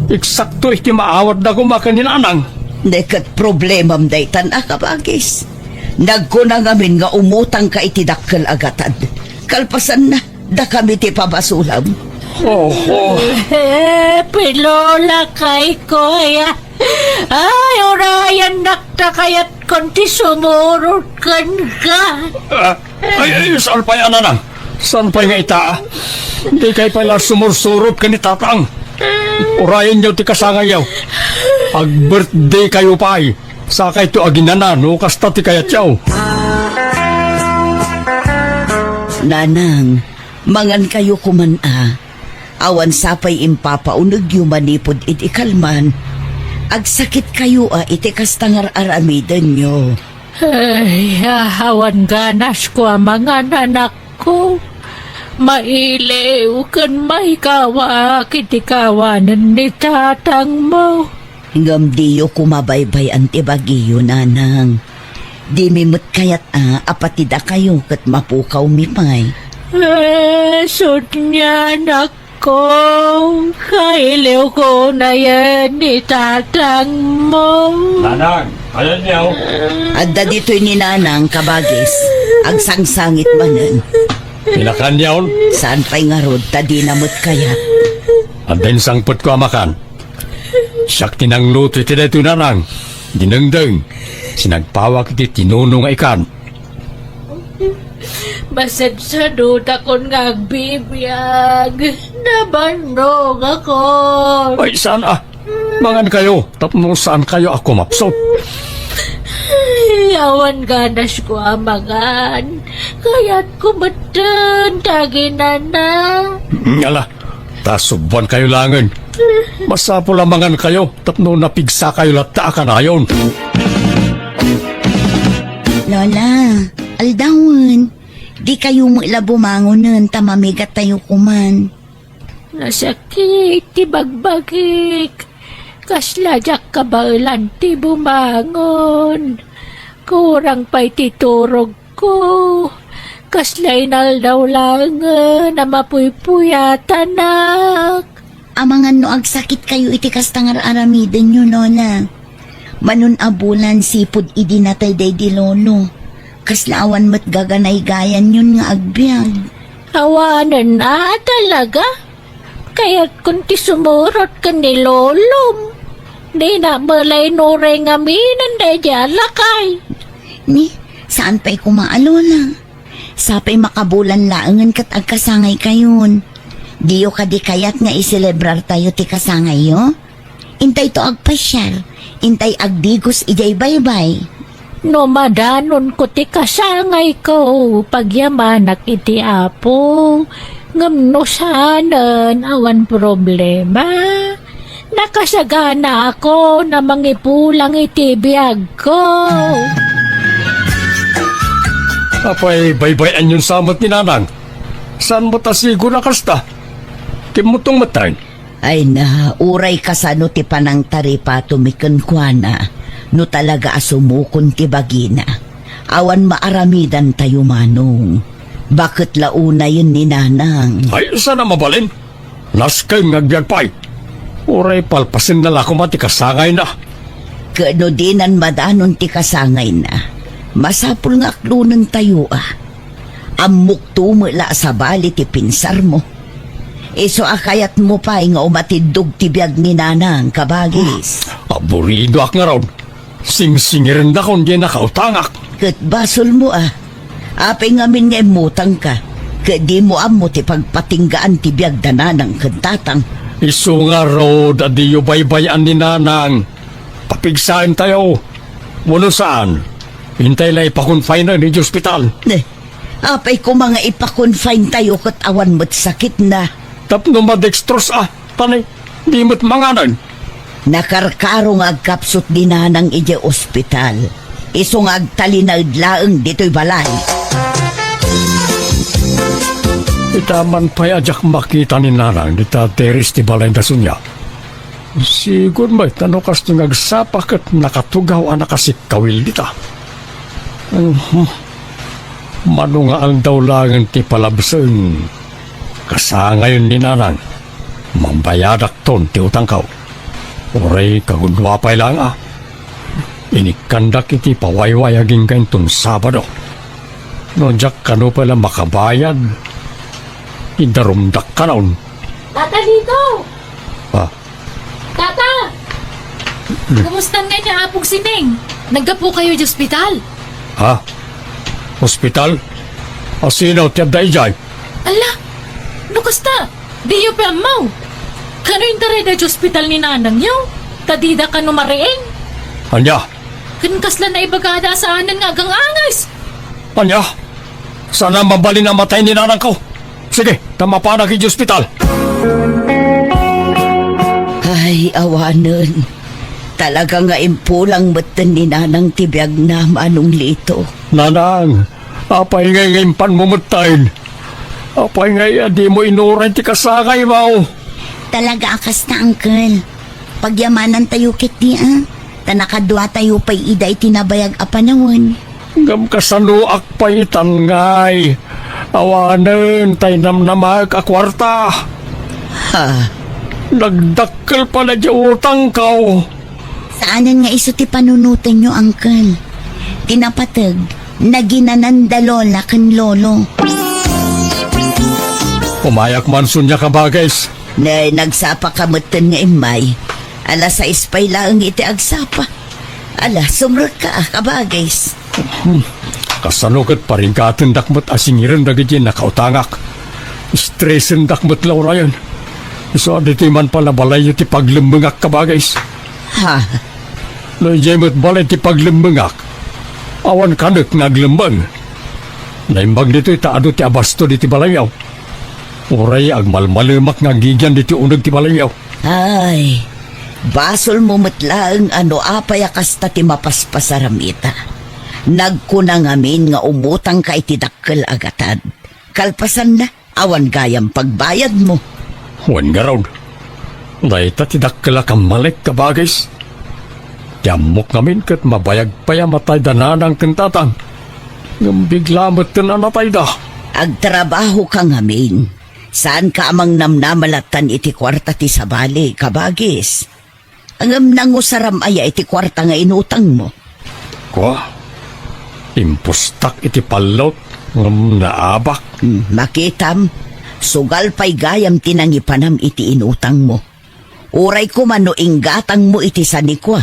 Eksakto iti maawatda koma ken ni Nanang. Ne ket problemam daytan a, kabagis. Nagkuna ngamin nga umutangka iti dakkel a gatad. Kalpasanna, dakami ti pabasulam. Oho. Eh, Pilo, lakay ko, aya. Ay, urayannak ta kayatkon ti sumurot kenka. Ah, ay, ay, saan pay a, Nanang? Saan pay nga ita, ah? Dikay pay la sumursurot ken ni Tatang. Urayenyo ti kasangayyo. Ag-birthday kayo pay. Sakayto aginana no kasta ti kayatyo. Nanang, mangan kayo koman a. Awan sapay impapaunegyo manipud iti kalman. Agsakit kayo a iti kasta nga ar-aramidenyo. Ay, awan ganasko a mangan, anakko. Mailiw ken maikawaak iti kawanen ni tatangmo. Ngem diyo koma baybay-an ti bagiyo, Nanang. Dimi met kayat a, a pati dakayo ket mapukawmi pay. Eh, Sonia, anak ko, kailiwko nayen ni tatangmo. Nanang, ayan niya, oh. Adda ditoy ni Nanang, kabagis. Agsangsangit manen. Pinakan niya, oh. Saan pay ngarud, ta dina met kayat. Adda insangpetko a makan. Siak ti nangluto iti daytoy, Nanang. Dinengdeng, sinagpawak iti tinuno nga ikan. Masadsadodakon nga agbibiag. Nabannogakon. Ay, saan a? Mangan kayo, tapno saan kayo a kumapsut. Awan ganasko a mangan. Kayatko metten, daginana. Ngala, ta subuan kayo langen. Masapul a mangan kayo, tapno napigsa kayo latta a kanayon. Lola, aldawen, di kayo met la bumangonen ta mamigat tayo kuman. Nasakit ti bagbagik. Kasla diak kabaelan ti bumangon. Kurang pay ti turog ko, kasla inaldaw laengen a mapuypuyatanak. Amangan no agsakit kayo iti kasta nga ar-aramidenyo, Lola. Manon a bulan sipud idi natay daydi lolo. Kasla awan met gaganaygayanyon nga agbiag. Awanen a talaga? Kayatkon ti sumurot ken ni lolom. Dina met la inuray ngamin daydi a lakay. Ni, saan pay koma a lola? Sapay makabulan laengen ket agkasangay kayon. Diyo kadi kayat nga iselebrartayo ti kasangayyo? Intayto agpasiar, intay agdigos idiay baybay. No madanonko ti kasangayko, pagyamanak iti Apo. Ngem no saanen, awan problema. Nakasaganaakon a mangipulang iti biagko. Apay, baybay-anyon sa met ni Nanang? Saan met a sigon a kasta? Kimmutong met tayo. Ay na, uray kasano ti panangtaripatomi kenkuana, no talaga a sumukon ti bagina. Awan maaramidantayo, Manong. Baket la unayen ni Nanang. Ay, saan a mabalin? Nasken nga agbiag pay. Uray palpasenna la koma ti kasangayna. Ket no dinan madanon ti kasangayna, masapul nga aklonentayo a. Ammokto met la a sabali ti pinsarmo. Isu a kayatmo pay nga umatiddog ti biag ni Nanang, kabagis. Aburidoak ngarud. Singsingirendakon diay nakautangak. Ket basolmo a. Apay ngamin nga immutangka, ket dimo ammo ti pagpatinggaan ti biag da Nanang ken Tatang. Isu ngarud a diyo baybay-an ni Nanang. Papigsaentayo. Wenno saan, intay la ipakonfine iti ospital. Ne, apay koma nga ipakonfinetayo ket awan met sakitna? Tapno madextrose a, tani, di met manganen. Nakarkaro nga agkapsut ni Nanang idiay ospital. Isu nga agtalinaed laeng ditoy balay. Ita man pay a diak makita ni Nanang dita deris ti balay da Sonia. Sigun met ta no kastoy nga agsapa ket nakatugaw a nakasikkawil dita. Mhm. Mano nga aldaw laengen ti palabsen, kasangayen ni Nanang, mambayadakton ti utangko. Uray kagudua pay laeng a, inikkandak iti pawayway agingga inton Sabado. No diak kano pay la makabayad, idarumdak kanon. Tata Lito! Ah. Tata! Hmm. Kumusta ngay ni Apong Sining? Naggapu kayo di ospital? Ha? Ospital? Asino ti adda idiay? Ala, no kasta, diyo pay ammo. Kano intaray da di ospital ni nanangyo? Ta dida kano mariing? Ania? Ken kasla naibagada a saanen nga agang-anges. Ania? Saan a mabalin a matay ni nanangko. Sige, ta mapanak iti ospital. Ay, awanen. Talaga nga impulang metten ni Nanang ti biagna, Manong Lito. Nanang, apay ngay nga impanmo metten? Apay ngay a dimo inuray ti kasangaymo? Talaga a kasta, Uncle. Pagyamanantayo ketdi a, ta nakaduatayo pay ida iti nabayag a panawen. Ngem kasanoak pay itan ngay? Awanen tay namnamaek a kuarta. Ah, nagdakkel pay daydiay utangko. Saanen nga isu ti panunotenyo, Uncle. Ti napateg, naginananda Lola ken Lolo. Umayak man, Sonia, kabagis. Ne, nagsapaka metten nga immay. Alas sais pay laeng iti agsapa. Ala, sumrekka, a, kabagis. Hmm. Kasano ket paringgatendak met a singiren dagiti nakautangak? Estresendak met la urayen. Isu a ditoy man pay la balayyo ti paglemmengak, kabagis. Ha? No idiay met balay ti paglemmengak, awan kanek nga aglemmeng. Naimbag ditoy ta adu ti abasto ditoy balayyo. Uray agmalmalemak nga agigian ditoy uneg ti balayyo. Ay, basolmo met laeng a no apay a kasta ti mapaspasaram ita. Nagkuna ngamin nga umutangka iti dakkel a gatad. Kalpasanna, awan gayam pagbayadmo. Wen ngarud, dayta ti dakkel a kammalek, kabagis. Ti ammok ngamin ket mabayag pay a matay da nanang ken tatang. Ngem bigla metten a natayda. Agtrabahoka ngamin. Saanka a mangnamnama lattan iti kuarta ti sabali, kabagis. Ngem nangusaram aya iti kuarta nga inutangmo? Kua, impustak iti pallot ngem naabak. Hmm, makitam, sugal pay gayam ti nangipanam iti inutangmo. Uray koma no inggatangmo iti sanikua,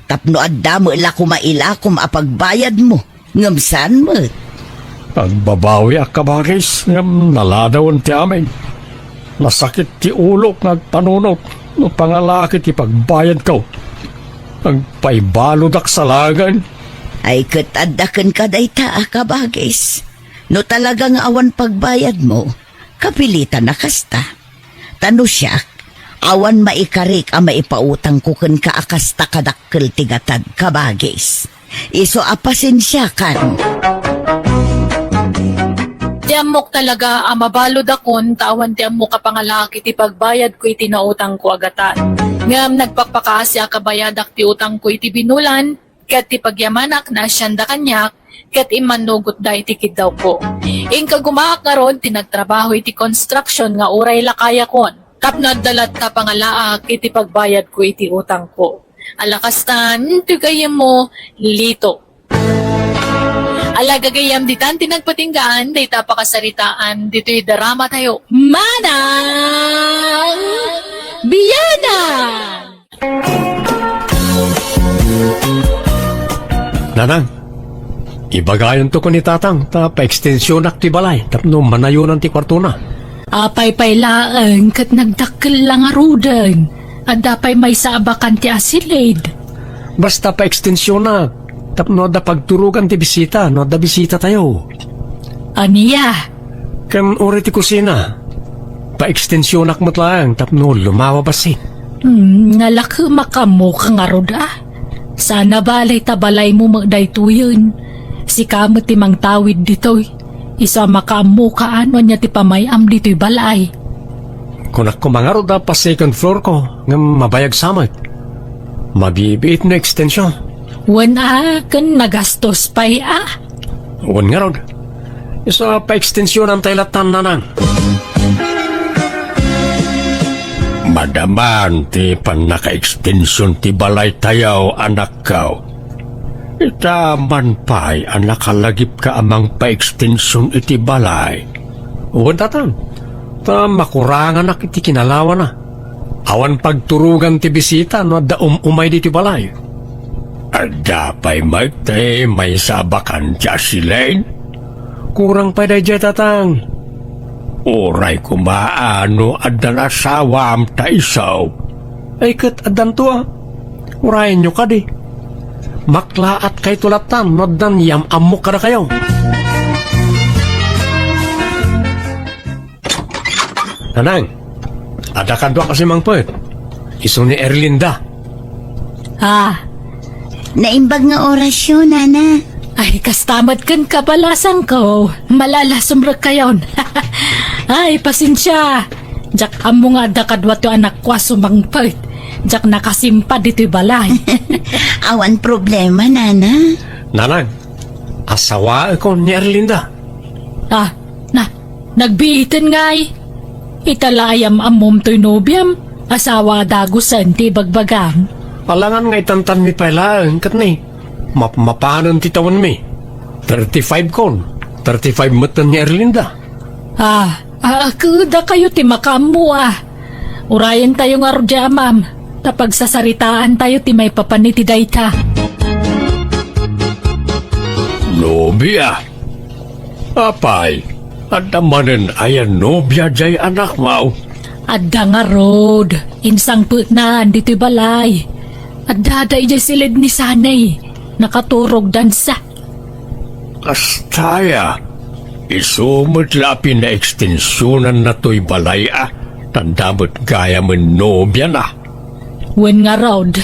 tapno adda met la koma ilakom a pagbayadmo, ngem saan met. Agbabawiak, kabagis, ngem naladawen ti amin. Nasakit ti ulok nga agpanunot no pangalaak iti pagbayadko. Agpaibaludak salagen. Ay, ket adda kenka dayta a kabagis. No talaga nga awan pagbayadmo, kapilitan a kasta. Ta no siak, awan maikarik a maipautangko kenka a kasta kadakkel ti gatad, kabagis. Isu a pasensiakan. Ti ammok talaga a mabaludakon ta awan ti ammok a pangalaak iti pagbayadko iti nautangko a gatad. Ngem nagpakpakaasi a kabayadak ti utangko iti binulan, ket ti pagyamanak naasianda kaniak, ket immannugotda iti kiddawko. Inka gumaak ngarud ti nagtrabaho iti construction nga uray lakayakon, tapno adda latta pangalaak iti pagbayadko iti utangko. Ala kastan, ti gayyemmo, Lito. Ala gagayyem, ditan ti nagpatinggaan dayta a pakasaritaan ditoy drama tayo, Manang Biyanan! Nanang, ibagayonto ken ni Tatang ta paekstensionak ti balay tapno manayonan ti kuartona. Apay pay laeng ket nagdakkel la ngaruden. Adda pay maysa a bakan ti asilid. Basta paekstensionak tapno adda pagturogan ti bisita no adda bisitatayo. Ania? Ken uray ti kusina, paekstensionak met laeng tapno lumawa bassit. Hmm, nalaka makaammoka ngarud a. Saan a bale ta balaymo met daytoyen. Sika met ti mangtawid ditoy. Isu a makaammoka a no ania ti pamay-am ditoy balay. Kunak koma ngarud a pa-second floor ko ngem mabayag sa met. Mabibiit no ekstension. Wen a, ken nagastos pay a. Wen ngarud. Isu a paekstensionantay lattan, Nanang. Madaman ti pannakaekstension ti balaytayo, anakko. Ita man pay a nakalagipka a mangpaekstension iti balay. Wen, Tatang, ta makuranganak iti kinalawana. Awan pagturogan ti bisita no adda um-umay ditoy balay. Adda pay met ti maysa a bakante a silid? Kurang pay daydiay, Tatang. Uray koma a no addan asawam ta isu. Ay, ket addanto a. Urayenyo kadi. Maklaatkayto lattan no addan yam-ammok kadakayo. Nanang, adda kaduak a simangpet. Isu ni Erlinda. Ah. Naimbag nga orasyo, Nana. Ay, kasta met ken kabalasangko. Malala, sumrekkayon. Ay, pasensia. Diak ammo nga adda kaduato anakko a sumangpet. Diak nakasimpa ditoy balay. Awan problema, Nana. Nanang, asawaekon ni Erlinda. Ah, na, nagbiiten ngay. Ita la a yam-ammom toy nobiam, asawa a dagusen ti ibagbagam. Alangan nga itantanmi pay laeng, ket ni, mapmapanen ti tawenmi. Thirty-five kon, thirty-five metten ni Erlinda. Ah, ah, ket dakayo ti makaammo, ah. Urayentayo ngarud diay amam, ta pagsasaritaantayo ti maipapan iti dayta. Nobia? Apay, adda manen aya nobia diay anakmo? Adda ngarud, insangpetnan ditoy balay. Addada idiay siled ni Sanay. Nakaturogdansa. Kasta aya, isu met la a pinaekstensionanna toy balay a, ta adda met gayamen nobiana. Wen ngarud.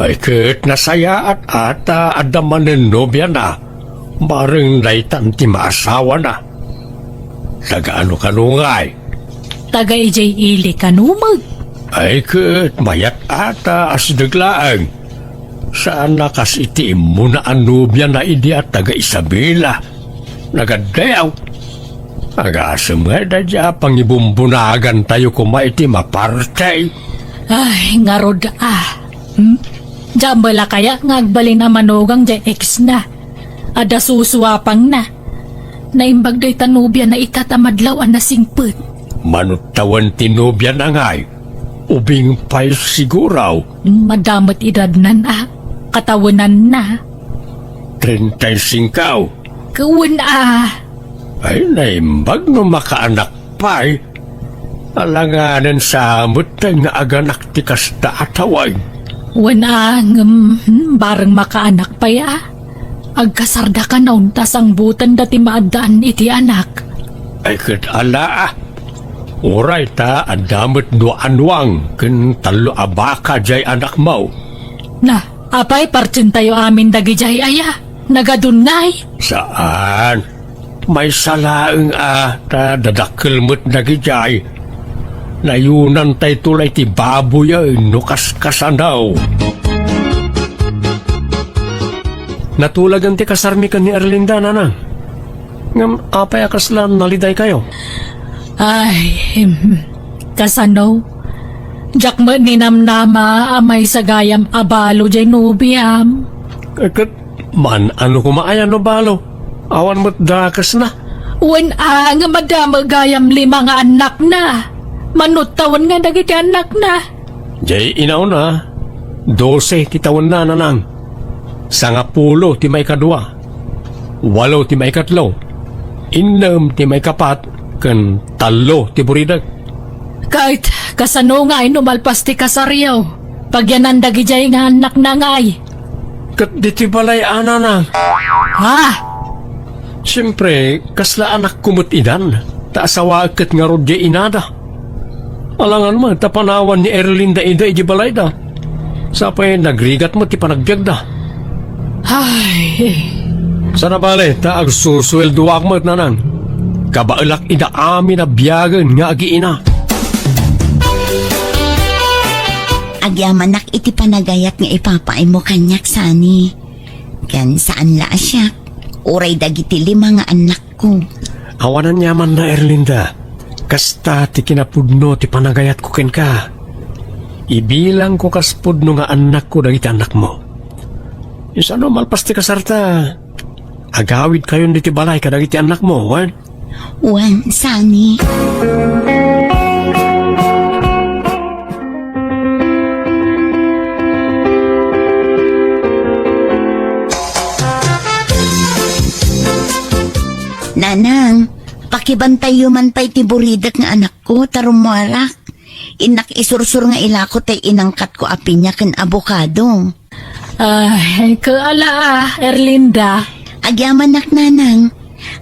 Ay ket nasayaat a ta adda manen nobiana, bareng daytan ti maasawana. Taga ano kano ngay? Taga idiay ili kano met. Ay ket mayat a ta asideg laeng. Saan a kas iti immuna a nobiana idi a taga Isabela. Nagaddayaw. Agasem nga daydiay a pangibumbunagantayo koma iti maparti. Ay, ngarud a. Hmm? Diak met la kaya nga agbalin a manugang diay ex na. Adda susuapangna. Naimbag dayta nobiana ita ta madlaw a nasingpet. Manut tawen ti nobiana ngay. Ubing pay siguro. Madamot edadnan a. Katawenanna. Treinta y cinco. Kawen a. Ay, naimbag no makaanak pay. Alanganen sa met nga aganak ti kasta a tawen. Wen a, ngem, hmm, bareng makaanak pay a. Agkasarda kano ta sangbutenda ti maaddaan iti anak. Ay, ket ala a. Uray ta adda met dua a nuang ken tallo a baka diay anakmo. Na, apay, partentayo amin dagidiay aya? Nagadunnay? Saan. Maysa laeng a ta dadakkel met dagidiay. Nayunantayto la iti baboy a no kaskasano. Natulagen ti kasarmi ken ni Erlinda, nanang. Ngem apay a kasla nalidaykayo? Ay, em, kasano? Diak met ninamnama a maysa gayam a balo diay nobiam. Eh, ket man-ano koma aya no balo? Awan met dakesna. Wen a, ngem adda met gayam lima nga annakna. Manut tawen nga dagiti annakna. Diay inauna, dose ti tawenna, nanang. Sangapulo ti maikadua, walo ti maikatlo, innem ti maikapat, ken tallo ti buridek. Ket kasano ngay no malpas ti kasaryo? Pagyanan dagidiay nga annakna ngay. Ket ditoy balay a, nanang. Ha? Siempre, kasla anakko met idan, ta asawaek ket ngarud diay inada. Alangan met ta panawan ni Erlinda ida idiay balayda. Sapay nagrigat met ti panagbiagda. Ay. Sana bale, ta agsusueldoak met, nanang. Kabaelak ida amin a biagen nga agiina. Agyamanak iti panagayat nga ipapaaymo kaniak, Sani. Ken saan la a siak, uray dagiti lima nga annakko. Awan aniamanna, Erlinda. Kasta ti kinapudno ti panagayatko kenka. Ibilangko kas pudno nga annakko dagiti annakmo. Isano malpas ti kasarta, agawidkayon ditoy balay kadagiti annakmo, wen? Wen, Sani. Nanang, pakibantayyo man pay ti buridek nga anakko, ta rummuarak. Innak isursur nga ilako tay inangkatko a piña ken abokado. Ay, kaala a, Erlinda. Agyamanak, nanang.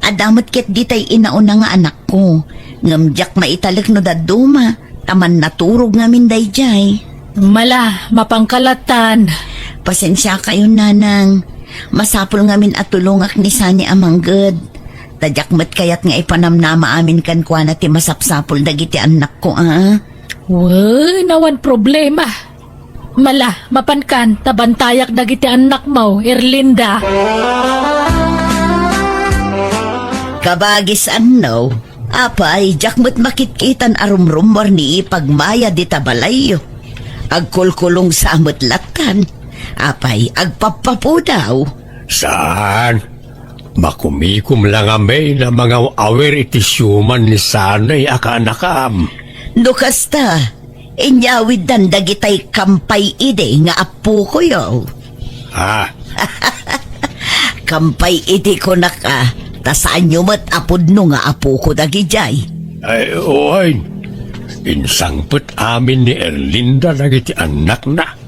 Adda met ket ditay inauna nga anakko. Ngem diak maitalek no dadduma, ta mannaturog ngamin daydiay. Mala, mapanka lattan. Pasensiakayon, nanang. Masapul ngamin a tulongak ni Sani a mangged. Ta diak met kayat nga ipanamnama amin kenkuana ti masapsapul dagiti annakko, a? Wen, awan problema. Mala, mapankan, ta bantayak dagiti annakmo, Erlinda. Kabagis, anno? Apay, diak met makitkitan a rumrummuar ni ipagmaya dita balayyo. Agkulkulong sa met lattan. Apay, agpappapudaw. Saan? Makumikom la ngamin a mangaw-awir iti siuman ni Sanay a kaanakam. No kasta, inyawiddan dagitay kampay idi nga apokoyo. Ha? Kampay idi kunak a, ta saanyo met a pudno nga apoko dagidiay. Ay, wen. Insangpet amin ni Erlinda dagiti annakna.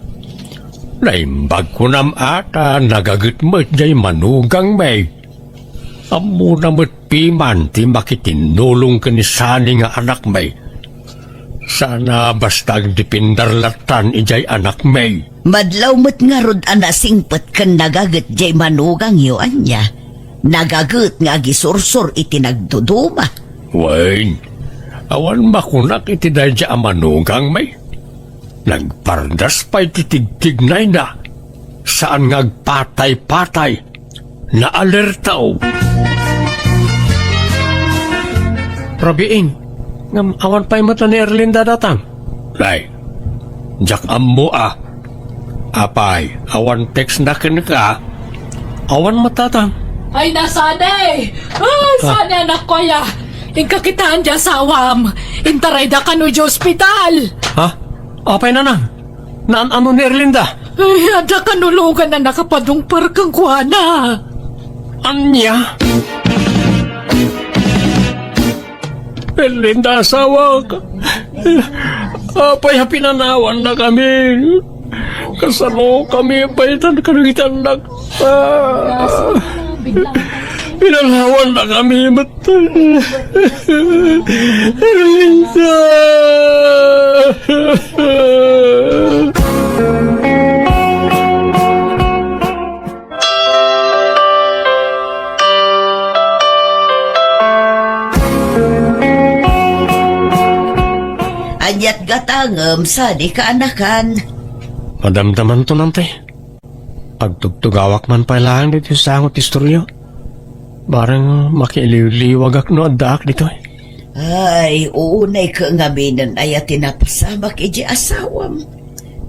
Naimbag kunam a ta nagaget met jay manugangmi. Ammona met piman ti makitinnulong ken ni Sani nga anakmi. Sana basta agdependar lattan idiay anakmi. Madlaw met ngarud a nasingpet ken nagaget jay manugangyo, ania? Nagaget nga agisursor iti nagduduma. Wen, awan makunak iti daydiay a manugangmi. Nagpardas pay ti tigtignayna. Saan nga agpatay-patay. Naalerto. Rabiin, ngem awan pay met ni Erlinda datang. Nay, diak ammo a. Apay, awan text na kenka? Awan met datang. Ay, na Sani! Ay, Sani, anakko, aya! Inka kitaen ti asawam. Intarayda kano idiay ospital. Ha? Apay, nanang? Naan-ano ni Erlinda? Ay, adda kanulogan a nakapadungpar kenkuana. Ania? Erlinda, asawak. Apay a pinanawannakami? Kasano kami pay tan kadagiti annak? Ah, pinanawannakami met. Erlinda! Aniat gatangem sadi kaanakan? Madamdamanto, Nante. Agtugtugawak man pay laeng ditoy sango ti istorya. Bareng makiiliwliwagak no addaak ditoy. Ay, uunay ka ngaminen aya ti napasamak iti asawam.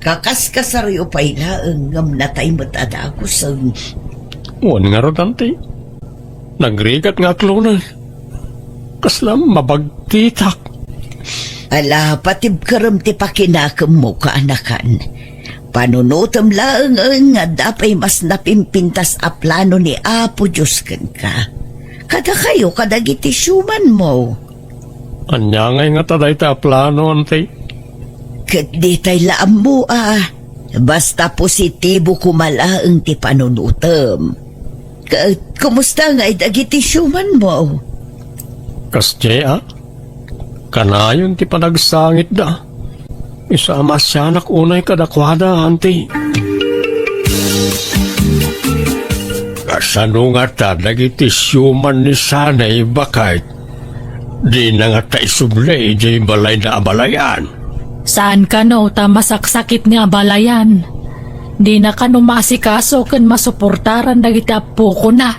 Kakaskasaryo pay laeng ngem natay met a dagusen. Wen ngarud, Auntie. Nagrigat nga akloneg. Kasla mabagtitak. Ala, patibkerem ti pakinakemmo, kaanakan. Panunotem laeng nga adda pay mas napimpintas a plano ni Apo Dios kenka. Kadakayo kadagiti siumanmo. Ania ngay ngata dayta a plano, Auntie? Ket ditay la ammo a. Basta positibo koma laeng ti panunotem. Ket kumusta ngay dagiti siumanmo? Kasdiay a? Kanayon ti panagsangitda. Isu a maasianak unay kadakuada, Auntie. Kasano ngata dagiti siuman ni Sanay, baket? Dina ngata isubli idiay balayna a balayan? Saan kano ta masaksakit nga abalayan. Dina kano maasikaso ken masuportaran dagiti appokona.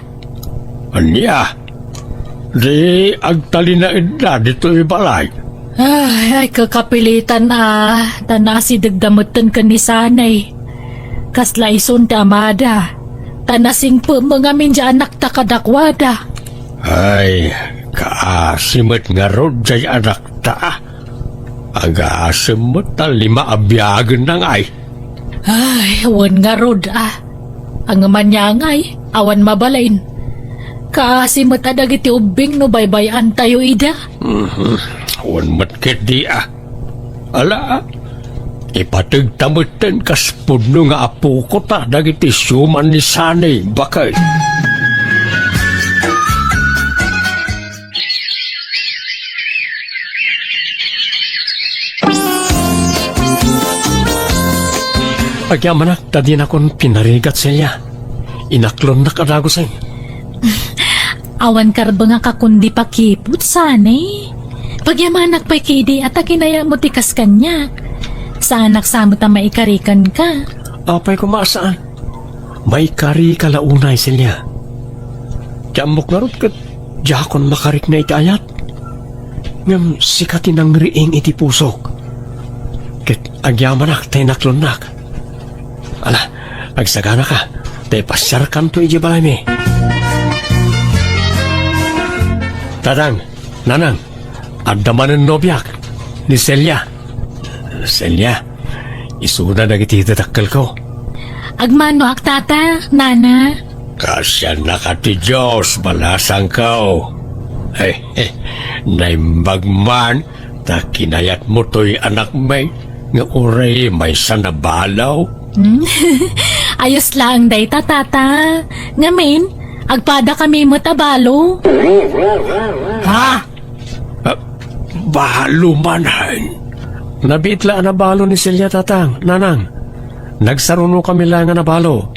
Ania? Di agtalinaedda ditoy balay? Ay, ay, kakapilitan a, ta naasidegda metten ken ni Sanay. Kasla isun ti amada, ta nasingpet met ngamin ti anakta kadakuada. Ay, kaasi met ngarud ti anakta. Agasem met ta lima a biagenna ngay. Ay, wen ngarud a. Ngem ania ngay, awan mabalin. Kaasi met a dagiti ubbing no baybay-antayo ida. Mhm. Wen met ketdi a. Ala, ipategta metten kas pudno nga apokota dagiti siuman ni Sanay, baket. Agyamanak ta dinakon pinarigat, Celia. Inaklonnak a dagusen. Awan karbengak a kundi pakiput, Sanay. Pagyamanak pay ketdi a ta kinayatmo ti kas kaniak. Saanak sa met a maikari kenka. Apay koma a saan? Maikarika la unay, Celia. Ti ammok ngarud ket diakon makarikna iti ayat. Ngem sika ti nangriing iti pusok. Ket agyamanak ta inaklonnak. Ala, agsaganaka, ta ipasiarkanto idiay balaymi. Tatang, nanang, adda manen nobiak, ni Celia. Celia, isuna dagiti dadakkelko. Agmanoak, tata, nana. Kaasiannaka ti Dios, balasangko. Eh, eh, naimbag man, ta kinayatmo toy anakmi, nga uray maysa a balo. Hmm? Ayos laeng dayta, tata. Ngamin, agpadakami met a balo. Ha? Ah, balo manen. Nabiit la a nabalo ni Celia, tatang, nanang. Nagsarunokami laeng a nabalo.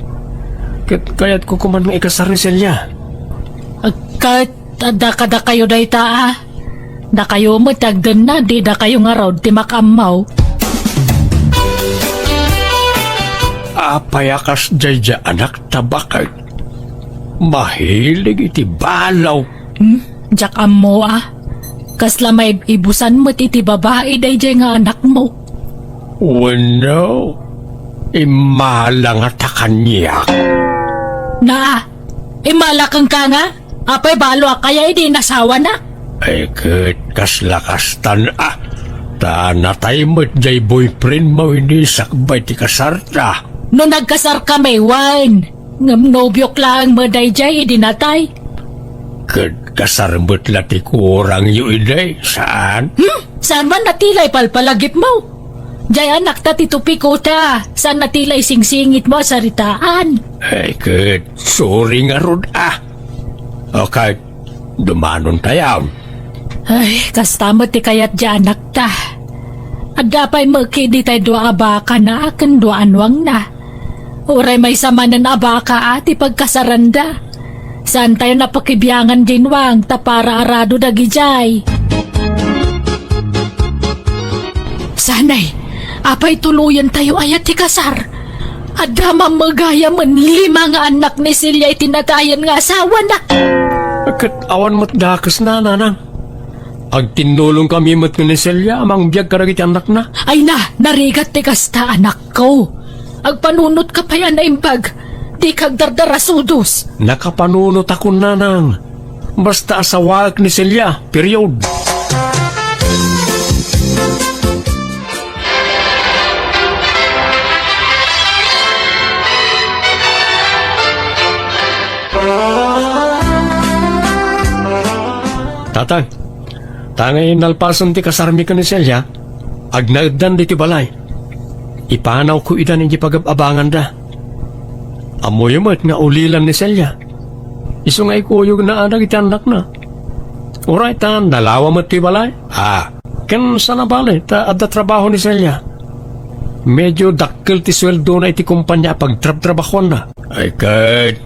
Ket kayatko koma nga ikasar ni Celia. Ket adda kadakayo dayta, a? Dakayo met ti agdenna, dakayo ngarud ti makaammo. Apay a kasdiay diay anakta, baket? Mahilig iti balo. Hmm? Diak ammo, a. Kasla maib-ibusan met iti babai daydiay nga anakmo. Wenno, immala ngata kaniak. Na, immala kenka nga? Apay balo a kaya idi inasawana? Ay, ket kasla kastan, a. Ta natay met diay boyfriendmo idi sakbay ti kasarta. No nagkasarkami, wen. Ngem nobiok laeng met daydiay idi natay. Ket kasar met la ti kurangyo idi, saan? Hmm? Saan man natila ipalpalagipmo? Diay anakta ti tupiko ta, saan natila isingsingitmo a saritaan? Ay, ket, sorry ngarud, a. Okay, dumanontayon. Ay, kasta met ti kayat diay anakta. Adda pay met ketdi tay dua a bakana ken dua a nuangna. Uray maysa manen a baka a ti pagkasaranda. Saantayon a pakibiangan diay nuang ta para arado dagidiay. Sanay, apay tuloyentayo aya ti kasar? Adda mamagayam met lima nga annak ni Celia iti natayen nga asawana. Ket awan met dakesna, nanang. Agtinnulongkami met ken ni Celia a mangbiag kadagiti annakna. Ay na, narigat ti kasta, anakko. Agpanunotka pay a naimbag, dika agdardarasudos. Nakapanunotakon, nanang. Basta asawaek ni Celia, period. Tatang, ta nga nalpasen ti kasarmi ken ni Celia, agnaeddan ditoy balay. Ipanawko idan idiay pagab-abanganda. Ammoyo met nga ulilan ni Celia. Isu nga ikuyogna a dagiti annakna. Uray ta nalawa met ti balay. Ah, ken saan a bale ta adda trabaho ni Celia. Medio dakkel ti sueldona iti kompania a pagtrabtrabahoanna. Ay ket,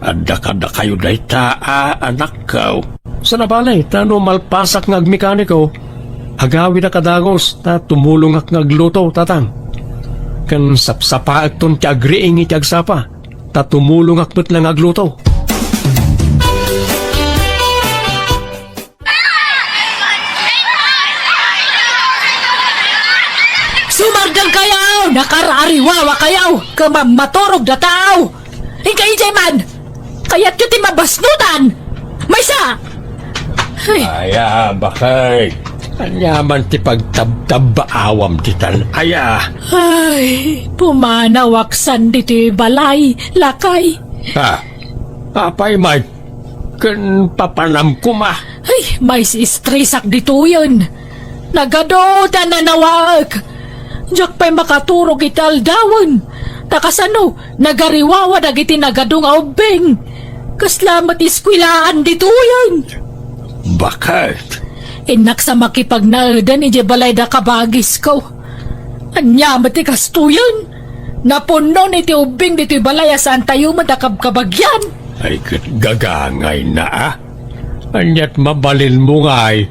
adda kadakayo dayta a anakko. Saan a bale ta no malpasak nga agmekaniko, agawidak a dagus ta tumulongak nga agluto, tatang. Ken sapsapaekton ti agriing iti agsapa. Ta tumulongak met la nga agluto. Sumardengkayo! Nakar-ariwawakayo! Ket mammaturogda tao! Inkay idiay man! Kayatyo ti mabasnutan! Maysa! Ay. Aya, baket. Ania man ti pagtabtabbaawam ditan aya? Ay, pumanawak san ditoy balay, lakay. Ha? Apay met? Ken papanam koma? Ay, maistresak ditoyen. Nagadu ti nanawaek. Diak pay makaturog iti aldawen. Ta kasano, nagariwawa dagiti nagadu nga ubbing. Kasla met eskuelaan ditoyen. Baket? Innak sa makipagnaedan idiay balay da kabagisko. Ania met ti kastoyen? Napunnon iti ubbing ditoy balay a saantayo met a kabkabagian. Ay, ket gagangayna, a? Ania't mabalinmo ngay,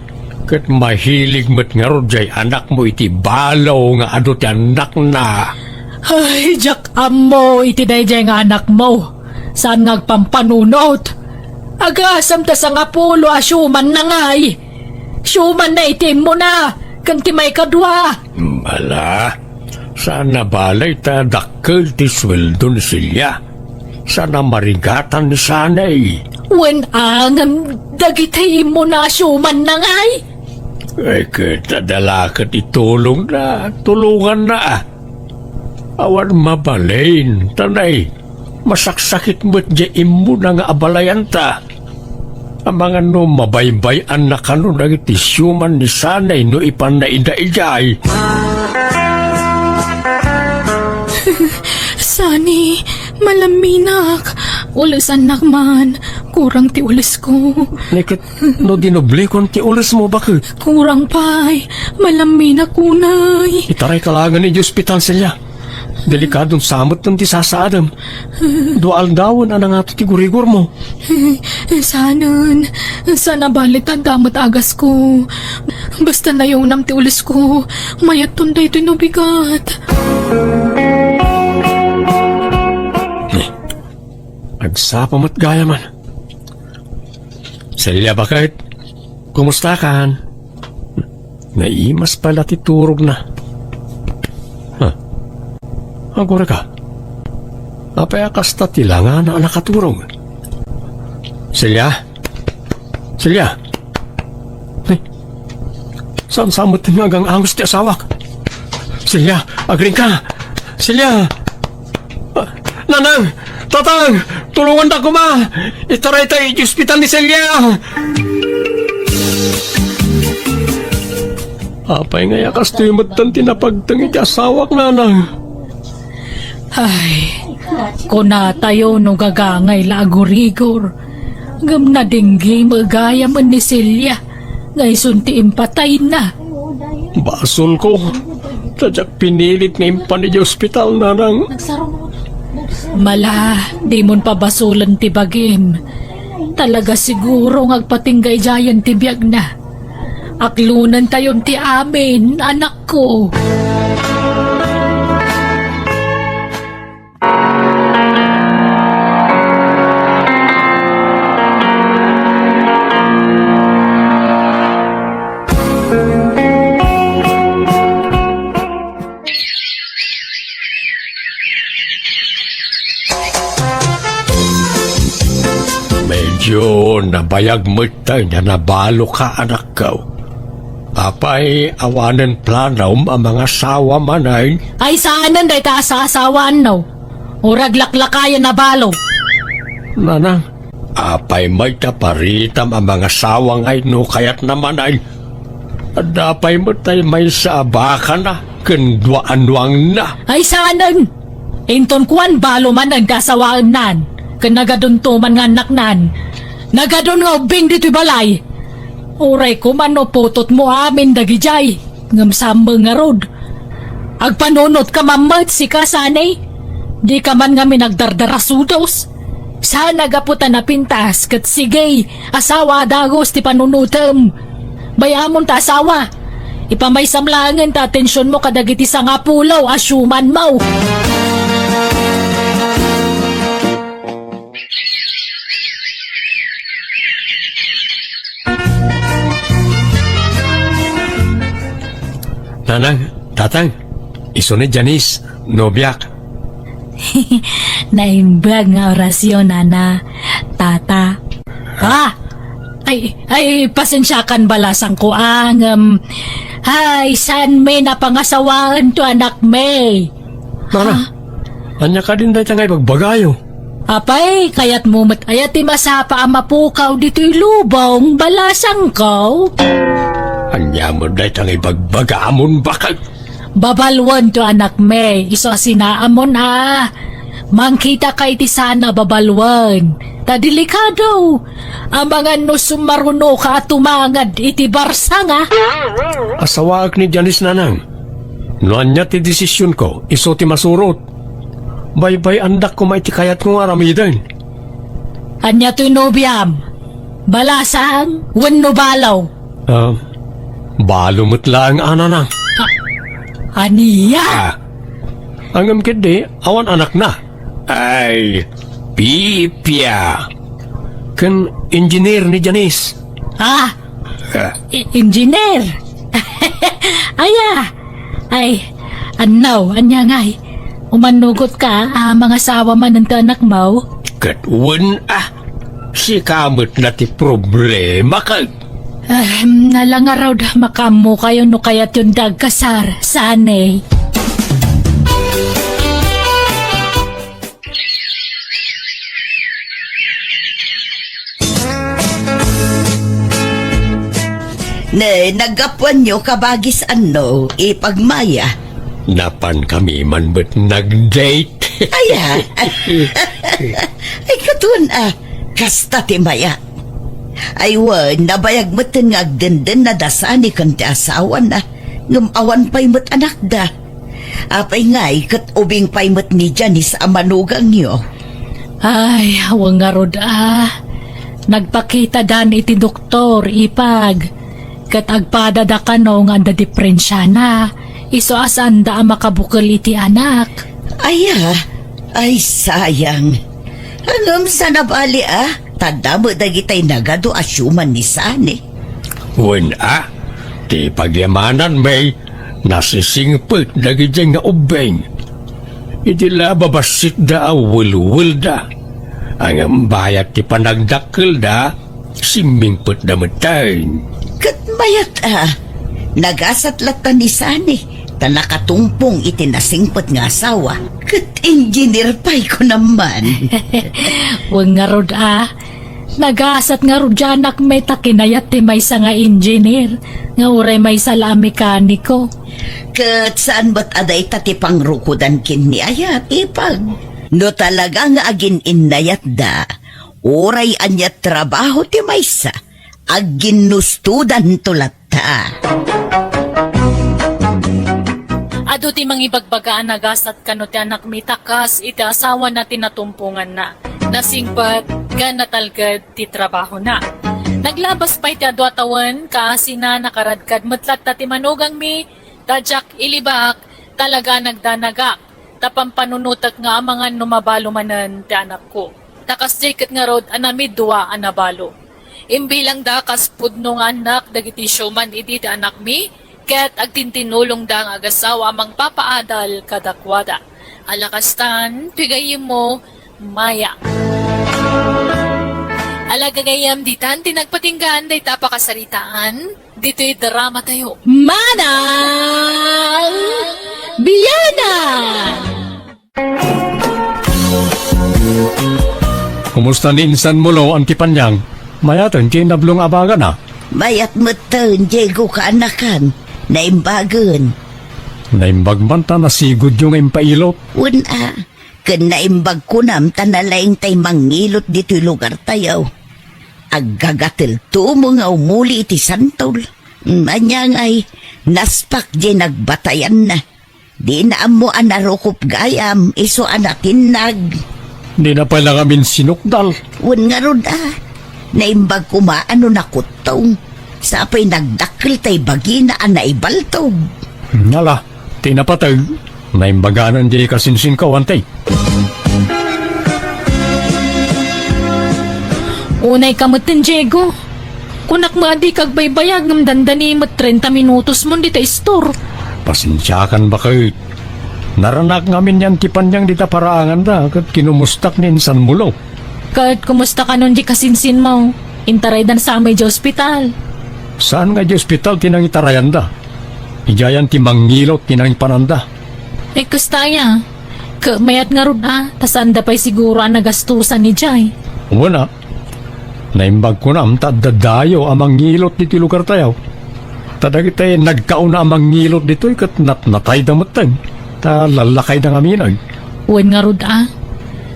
ket mahilig met ngarud jay anakmo iti balo nga adu ti annakna. Ay, diak ammo iti daydiay nga anakmo. Saan nga agpampanunot? Agasem ta sangapulo a siumanna ngay. Siumanna iti immuna ken ti maikadua. Ala, saan a bale ta dakkel ti sueldo ni Celia. Saan a marigatan ni Sanay. Wen a ngem dagiti immuna a siumanna ngay? Ay, ket adda la ket itulongna, tulonganna. Awan mabalin, ta nay, masaksakit met diay immuna nga abalayanta. Amangan no mabaybay-anna kano dagiti siuman ni Sanay no ipanna ida idiay. Sani, malamminak. Ulesannak man. Kurang ti ulesko. Ni ket no dinublikon ti ulesmo, baket? Kurang pay. Malamminak unay. Itarayka laengen iti ospital, Celia. Delikadon sa metten ti sasaadem. Dua aldawen a nangato ti gurigormo. Saanen, saan a bale ta adda met agasko. Basta nayunam ti ulesko, mayatton daytoy no bigat. Agsapa met gayamen. Celia, baket? Kumustakan? Naimas pay la ti turogna. Ha? Agurayka. Apay a kasta ti langana a nakaturog? Celia? Celia? Ay, saan sa met nga agang-angus ti asawak? Celia, agriingka! Celia! Ah, Nanang! Tatang! Tulonganda koma! Itarayta iti ospital ni Celia! Apay ngay a kastoy metten ti napagteng iti asawak, Nanang? Ay, kunatayo no gagangay la a gurigor, ngem nadinggi met gayamen ni Celia nga isun ti impatayna. Basolko, ta diak pinilit nga impan idiay ospital, Nanang. Mala, dimon pabasolen ti bagim. Talaga siguro nga agpatingga idiayen ti biagna. Aklonentayon ti amin, anakko. Medyo nabayag met ta nga nabaloka, anakko. Apay, awanen planom a mangasawa manen? Ay, saanen dayta a saasawaanno. Uray aglaklakayen a balo. Nanang, apay met ta paritam a mangasawa ngay no kayatna manen? Adda pay met tay maysa a bakana ken dua a nuangna. Ay, saanen! Inton kuan, balo manen ti asawaennan, ken nagadunto man nga annaknan. Nagadun nga ubbing ditoy balay. Uray koma no putotmo amin dagidiay, ngem saanen ngarud. Agpanunotka man met, sika, Sani. Dika man ngamin agdardarasudos. Saan a gapu ta napintas ket sige, asawa a dagus ti panunotem. Bay-amon ta asawa. Ipamaysam laengen ta atensionmo kadagiti sangapulo a siumanmo. Nanang, tatang, isu ni Janice, nobiak. Naimbag nga orasyon, nana, tata. Ah! Ay, ay, pasensiakan, balasangko, ngem, ay, saan mi napangasawaen to anakmi? Nana, ania kadin dayta nga ibagbagayo? Apay, kayatmo met aya ti masapa a mapukaw ditoy lubong, balasangko? Ania met dayta nga ibagbagamon, baket? Babaluen to anakmi, isu a sinaamon a. Mangkitaka iti saan a babaluen. Ta delikado. Amangan no sumarunoka a tumangad iti barsanga. Asawaek ni Janice, nanang. No ania ti desisionko, isu ti masurot. Baybay-andak koma iti kayatko nga aramiden. Ania toy nobiam? Balasang wenno balo? Ah, balo met laeng, nanang. Ah, ania? Ah, ngem ketdi, awan anakna. Ay, pipia. Ken engineer ni Janice. Ah, Ah. I-, engineer! Aya! Ay, annaw, ania ngay? Umannugot ka, a, mangasawa manen ti anakmo? Ket wen, a, sika met na ti problema, ket. Ah, nala ngarud, makaammokayo no kayatyon da agkasar, sani. Ne, naggapuanyo kabagis anno, ipag Maya? Napankami man met nag-date. Aya? Ay, kaduan, a, kasta ti Maya. Ay, wen, nabayag metten nga agdenden na da sani ken ti asawana, ngem awan pay met anakda. Apay ngay ket ubing pay met ni Janice a manugangyo? Ay, awan ngarud a. Nagpakitadan iti doktor, ipag. Ket agpadada kano nga adda diperensiana. Isu a saanda a makabukel iti anak. Aya, ay sayang. Ngem saan a bali a, ta adda met dagitay nagadu a siuman ni Sani. Wen a, ti pagyamanan, May, nasisingpet dagidiay nga ubbing. Idi la babassitda a welwelda, ngem bayat ti panagdakkelda, simmingpetda metten. Ket mayat a, nagasat latta ni Sani, ta nakatungpong iti nasingpet nga asawa. Ket engineer pay, kunam man. Wen ngarud a, nagasat ngarud diay anakmi ta kinayat ti maysa nga engineer, nga uray maysa la a mekaniko. Ket saan met a dayta ti pangrukodan ken ni Ayat, ipag. No talaga nga agin-innayatda, uray ania trabaho ti maysa, agginnustodanto latta. Adu ti mangibagbaga a nagasat kano ti anakmi ta kas iti asawana ti natumponganna. Nasingpet ken natalged ti trabahona. Naglabas pay ti adu a tawen, kaasina nakaradkad met latta ti manugangmi, ta diak ilibak, talaga nagdanagak, ta pampanunotek nga amangan no mabalo manen ti anakko. Ta kasdiay ket ngarud a namiddua a nabalo. Imbilangda kas pudno nga annak dagiti siuman idi ti anakmi, ket agtintinulongda nga agasawa a mangpapaadal kadakuada. Ala kastan, pigayyemmo, Maya. Ala gagayyem, ditan ti nagpatinggaan dayta a pakasaritaan. Ditoy drama tayo. Manang Biana! Kumusta ni insan mo, Lo, Auntie Panyang? Mayaten ti inablo nga abagana? Mayat metten, Diego, kaanakan. Naimbagen. Naimbag man ta nasigudyo nga impailot. Wen a, ken naimbag kunam ta nalaing tay mangilot ditoy lugar tayo. Aggagatel tumo nga umuli iti santol. Mm, ania ngay, naspak diay nagbatayanna. Dina ammo a narukop gayam, isu a natinnag. Dina pay la ngamin sinukdal. Wen ngarud a, naimbag koma a no nakuttong. Sapay nagdakkel tay bagina a naibaltog. Nala, ti napateg, naimbaganan diay kasinsinko, Auntie. Unay ka metten, Diego. Kunak met a dika agbaybayag ngem dandani met treinta minutos mon dita istor. Pasensiakan, baket. Naranak ngamin ni Auntie Panyang dita paraanganda ket kinumustak ni insan mo, Lo. Ket kumusta kanon diay kasinsinmo? Intaraydan sa met idiay ospital. Saan nga idiay ospital ti nangitarayanda? Idiayan ti mangilot ti nangipananda. Eh, kasta aya? Ket mayat ngarud a, ta saanda pay siguro a nagastosan idiay. Wen a, naimbag kunam ta adda dayo a mangilot ditoy lugar tayo. Ta dagiti nagkauna a mangilot ditoy ket natnatayda metten, ta lallakayda ngamin. Wen ngarud a,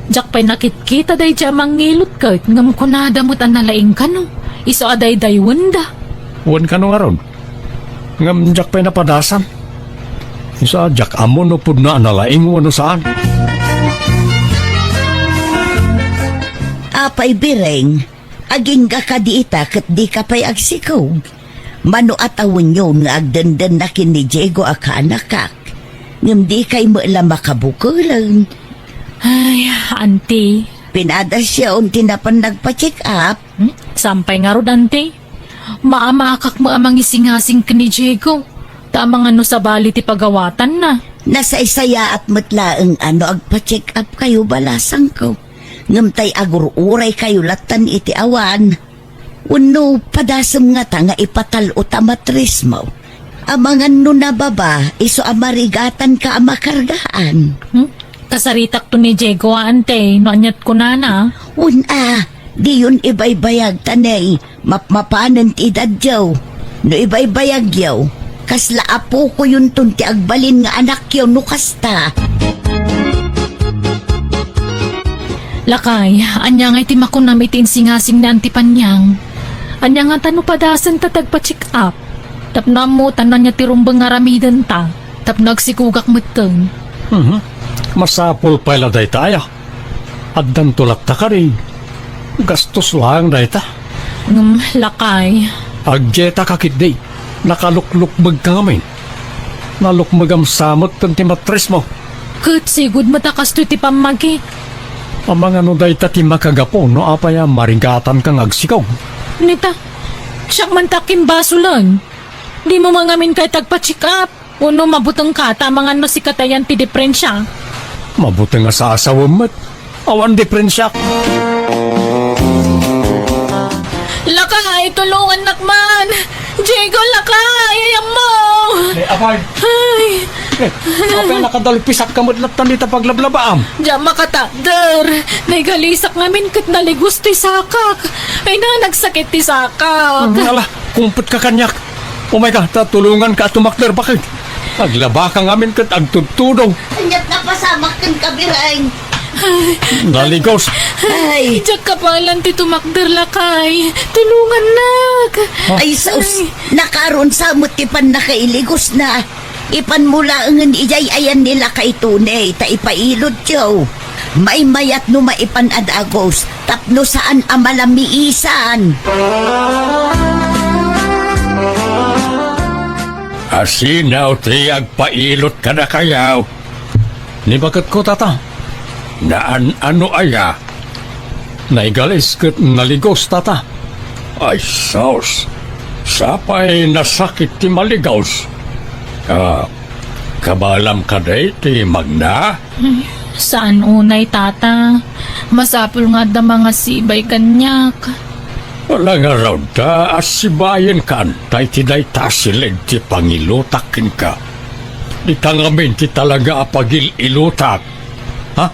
diak pay nakitkita daydiay a mangilot ket ngem kunada met a nalaing kano, isu a daydayawenda. Wen kano ngarud. Ngem diak pay napadasan. Isu a diak ammo no pudno a nalaing wenno saan. Apay, Bireng, agingga kadi ita ket dika pay agsikog? Mano a tawenyon nga agdendenna ken ni Diego a kaanakak, ngem dikay met la makabukelen. Ay, Auntie. Pinadasyon ti napan nagpa-check up. Hmm? Saan pay ngarud, Auntie? Maamakak met a mangisingasing ken ni Diego. Ta amangan no sabali ti pagawatanna. Nasaysayaat met laeng a no agpa-check up kayo, balasangko. Ngem tay agur-uray kayo lattan iti awan. Wenno padasem ngata nga ipatal-o ta matrismo? Amangan no nababa, isu a marigatanka a makargaan. Hmm? Kasaritakto ni Diego a, ante, no aniat kunana. Wen a, diyon ibaybayag ta ne, mapmapanen ti edadyo. No ibaybayagyo, kasla apokoyonton ti agbalin nga anakyo no kasta. Lakay, ania ngay ti makunam iti insingasing ni Auntie Panyang? Ania ngata no padasen ta tagpa-check up? Tapno ammotan no ania ti rumbeng nga aramidenta, tapno agsikogak metten. Mhm. Masapul pay la dayta aya. Addanto latta kadi. Gastos laeng dayta. Ngem, lakay. Agdieta ka ketdi. Nakaluklukmeg ka ngamin. Nalukmegam sa met ken ti matrismo. Ket sigud met a kastoy ti pammagi. Amangan no dayta ti makagapu no apay a marigatanka nga agsikog. Nita, siak man ta kimbasolen. Dimo man ngamin kayat agpa-check up. Wenno mabutengka ta amangan no sika ti ayan ti diperensia. Mabuteng a saasawem met. Awan diperensiak. Lakay, tulongannak man! Diego, lakay! Ay, ammo! Eh, apay! Ay! Eh, apay, nakadalpisak ka met latta dita paglablabaam? Diak makatakder. Naigalisak ngamin ket naligos ti sakak. Ay na, nagsakit ti sakak. Ala, kumpet ka kaniak. Umayka, ta tulonganka a tumakder, baket. Aglabaka ngamin ket agtudtudong. Aniat napasamak ken kabireng. Naligos. Ay. Diak kabaelan ti tumakder, lakay. Tulongannak. Ay, sus. Ay. Nakaron sa met ti pannakailigosna. Ipanmo laengen idiay ayan ni lakay Tony, ta ipailotyo. Maymayat no maipan a dagos, tapno saan a malamiisan. Asino ti agpailot kadakayo? Ni baketko, tata. Naan-ano aya? Naigalis ket naligos, tata. Ay, sus! Sapay nasakit ti maligos. Ah, kabaelam kadi ti magna? Saan unay, tata. Masapul nga adda mangasibay kaniak. Wala ngarud ta asibayenkan ta iti dayta a siled ti pangilutak kenka. Dita ngamin ti talaga a pagil-ilutak. Ha?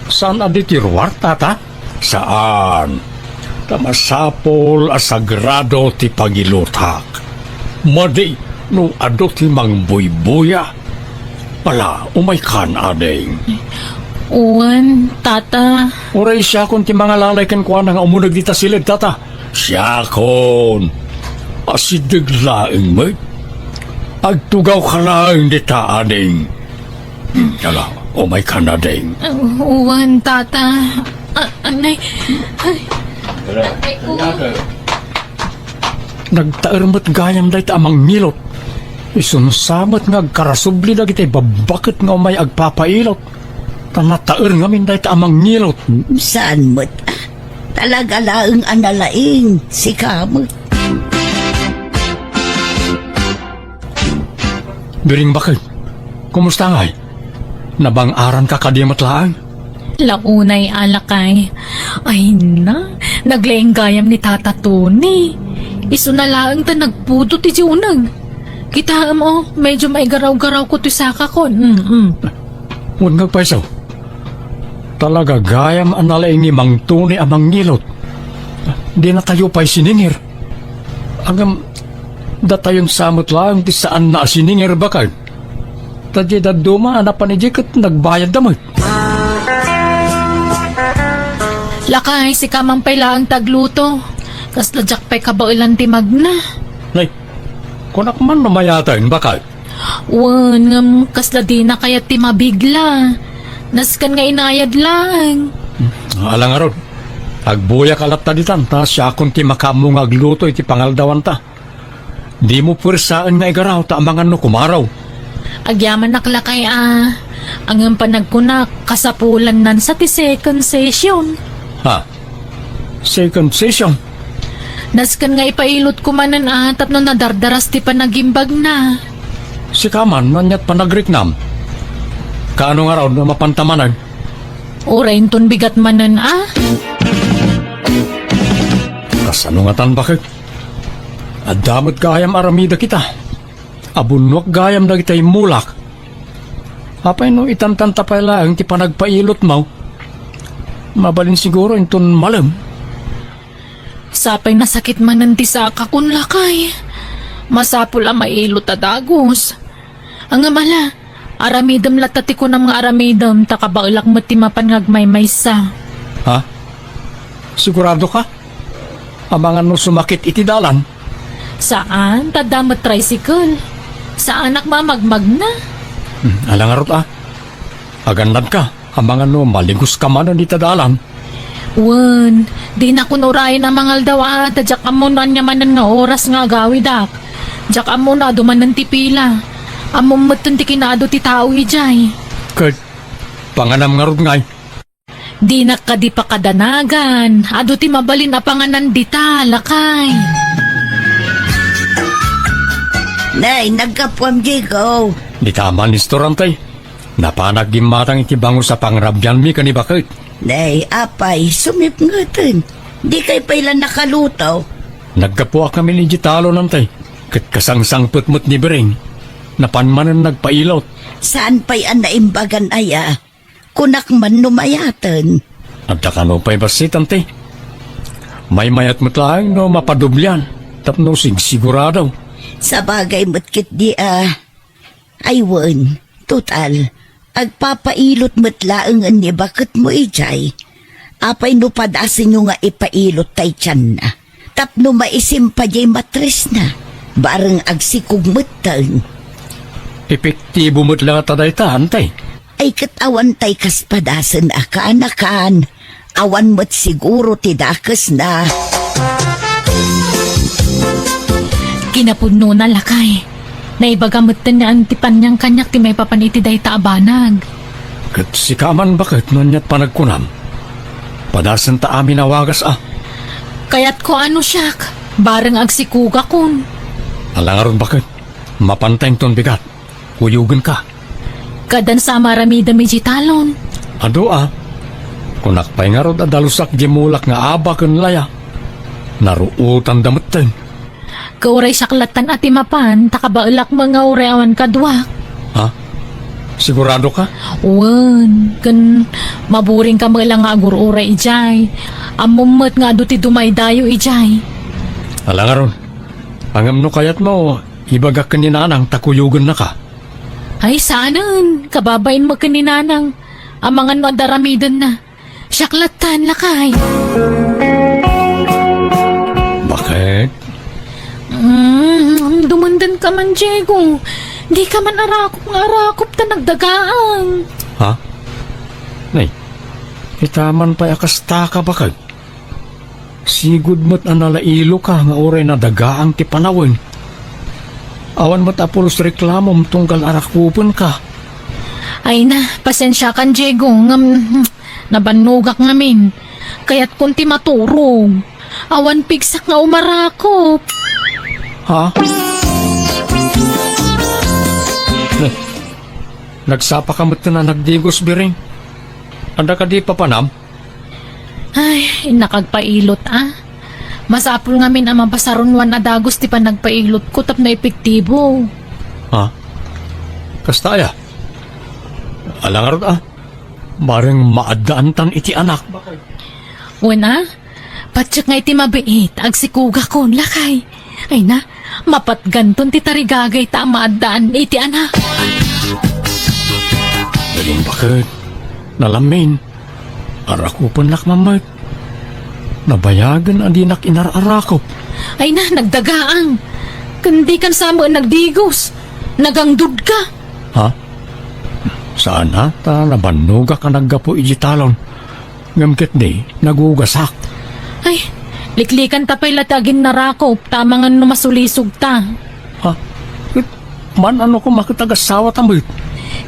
Saan a di ti ruar, tata? Saan. Ta masapul a sagrado ti pangilutak. Madi no adu ti mangbuybuya. Ala, umaykan, ading. Wen, tata. Uray siakon ti mangalalay kenkuana nga umuneg dita siled, tata. Siakon. Asideg laeng met. Agtugawka laeng dita, ading. Hmm, ala, umaykan, ading. Uh, wen, tata. Ah, anay. Ay. Ay, oh. Nagtaer met gayam dayta a mangngilot. Isunsa met nga agkarasubli dagiti babbaket nga umay agpapailot. Ta nataer ngamin dayta a mangngilot. Saan met? Talaga laeng a nalaing, sika met. Biring baket, kumusta ngay? Nabang-aranka kadi met laeng? Launay, alakay. Ay na, naglaing gayam ni Tata Tony. Isuna laeng ta nagpudot iti uneg. Kitaem, oh, medyo maigaraw-garawko ti sakakon. Mm-mm. Wen nga agpayso. Talaga gayam a nalaing ni Mang Tony a mangngilot. Dinatayo pay siningir. Ngem, datayon sa met laeng ti saanna a siningir, baket. Ta diay dadduma a napan idiay ket nagbayadda met. Lakay, sika man pay laeng ti agluto. Kasla diak pay kabaelan ti magna. Nay, kunak man no mayaten, baket. Wen, ngem kasla dina kayat ti mabigla. Nasken nga inayad laeng. Hmm, ala ngarud. Agbuyak a latta ditan, ta siakon ti makaammo nga agluto iti pangaldawanta. Dimo puersaen nga igaraw ta amangan no kumaraw. Agyamanak lakay a, ngem panagkunak, kasapulannan sa ti second session. Ha? Second session? Nasken nga ipailotko manen a tapno nadardaras ti panagimbagna. Sika man, no aniat panagriknam? Kaano ngarud no mapanta manen? Uray inton bigat manen a? Kasano ngatan, baket? Adda met gayam aramidek ita. Abunnuak gayam dagiti immulak. Apay no itantanta pay laeng ti panagpailotmo? Mabalin siguro inton malem. Sapay nasakit manen ti sakakon, lakay. Masapul a mailot a dagus. Ngem ala, aramidem latta ti kunam nga aramidem, ta kabaelak met ti mapan nga agmaymaysa. Ha? Sigurado ka? Amangan no sumakit iti dalan? Saan, ta adda met tricycle. Saanak mamagmagna. Hmm, ala ngarud a. Agannad ka, amangan no maligos ka manen ita dalan. Wen, dinakon urayen a mangaldaw a, ta diak ammo no ania manen nga oras nga agawidak. Diak ammo no adu manen ti pila. Ammom metten ti kinaadu ti tao idiay. Ket, panganam ngarud ngay? Dinak kadi pakadanagan. Adu ti mabalin a panganan dita, lakay. Nay, naggapuam, Diego. Dita man, Mister Antay. Napanak gimmatang iti bangus a pangrabianmi ken ni Baket. Nay, apay, sumipngeten. Dikay pay la nakaluto. Naggapuak ngamin idiay talon, Antay. Ket kasangsangpet met ni Biring. Napan manen nagpailot. Saan pay a naimbagan aya? Kunak man no mayaten. Adda kano pay bassit, Antay? Maymayat met laeng no mapadoblian, tapno sigsigurado. Sabagay met ketdi a. Ay wen, total, agpapailot met laengen ni Baketmo idiay. Apay no padasenyo nga ipailot tay tianna? Tapno maisimpa diay matresna, bareng agsikog metten. Epektibo met la ngata dayta, Antay? Ay, ket awan tay kas padasen a kaanakan. Awan met siguro ti dakesna. Kinapudnona, lakay. Naibaga metten ni Auntie Panyang kaniak ti maipapan iti dayta a banag. Ket sika man, Baket, no aniat panagkunam? Padasenta amin a wagas a. Kayatko a no siak, bareng agsikogakon. Ala ngarud, Baket, mapanta inton bigat. Kuyogenka. Kadan sa maramidem iti talon. Adu a. Kunak pay ngarud a dalusak diay mulak nga aba ken laya. Naruotanda metten. Kauray siak lattan a ti mapan, ta kabaelak met nga uray awan kaduak. Ha? Sigurado ka? Wen, ken maburing ka met la nga agur-uray idiay. Ammom met nga adu ti dumaydayo idiay. Ala ngarud. Ngem no kayatmo, ibagak ken ni Nanang ta kuyogennaka. Ay, saanen. Kababain met ken ni Nanang. Amangan no adda aramidenna. Siak lattan, lakay. Baket? Mm, dumenden ka man, Diego. Di ka man arakop nga arakop ta nagdagaang. Ha? Nay, ita man pay a kasta ka, Baket. Sigud met a nalailoka nga uray nadagaang ti panawen. Awan met a pulos reklamom tunggal arakupenka. Ay na, pasensiakan, Diego, ngem, hmm, nabannogak ngamin. Kayatkon ti maturog. Awan pigsak nga umarakop. Ha? Ne, nagsapa ka met a nagdigos, Biring. Adda kadi papanam? Ay, innak agpailot, a. Masapul ngamin a mapasarunoan a dagus ti panagpailotko tapno epektibo. Ha? Kasta aya? Ala ngarud, a. Bareng maaddaantan iti anak. Wen, a? Patiek nga iti mabiit, agsikogakon, lakay. Ay na, mapatganton ti tarigagayta a maaddaan iti anak. Biring, Baket, nalamin. Arakupennak man met. Nabayagen a dinak inar-arakop. Ay na, nagdagaang. Ken dikan sa met nagdigos. Nagangdud ka. Ha? Saan a, ta nabannogak a naggapu iti talon. Ngem ketdi, nagugasak. Ay, liklikanta pay la ti aginnarakop, ta amangan no masulisogta. Ha? Ket, man-ano koma ket agasawata met?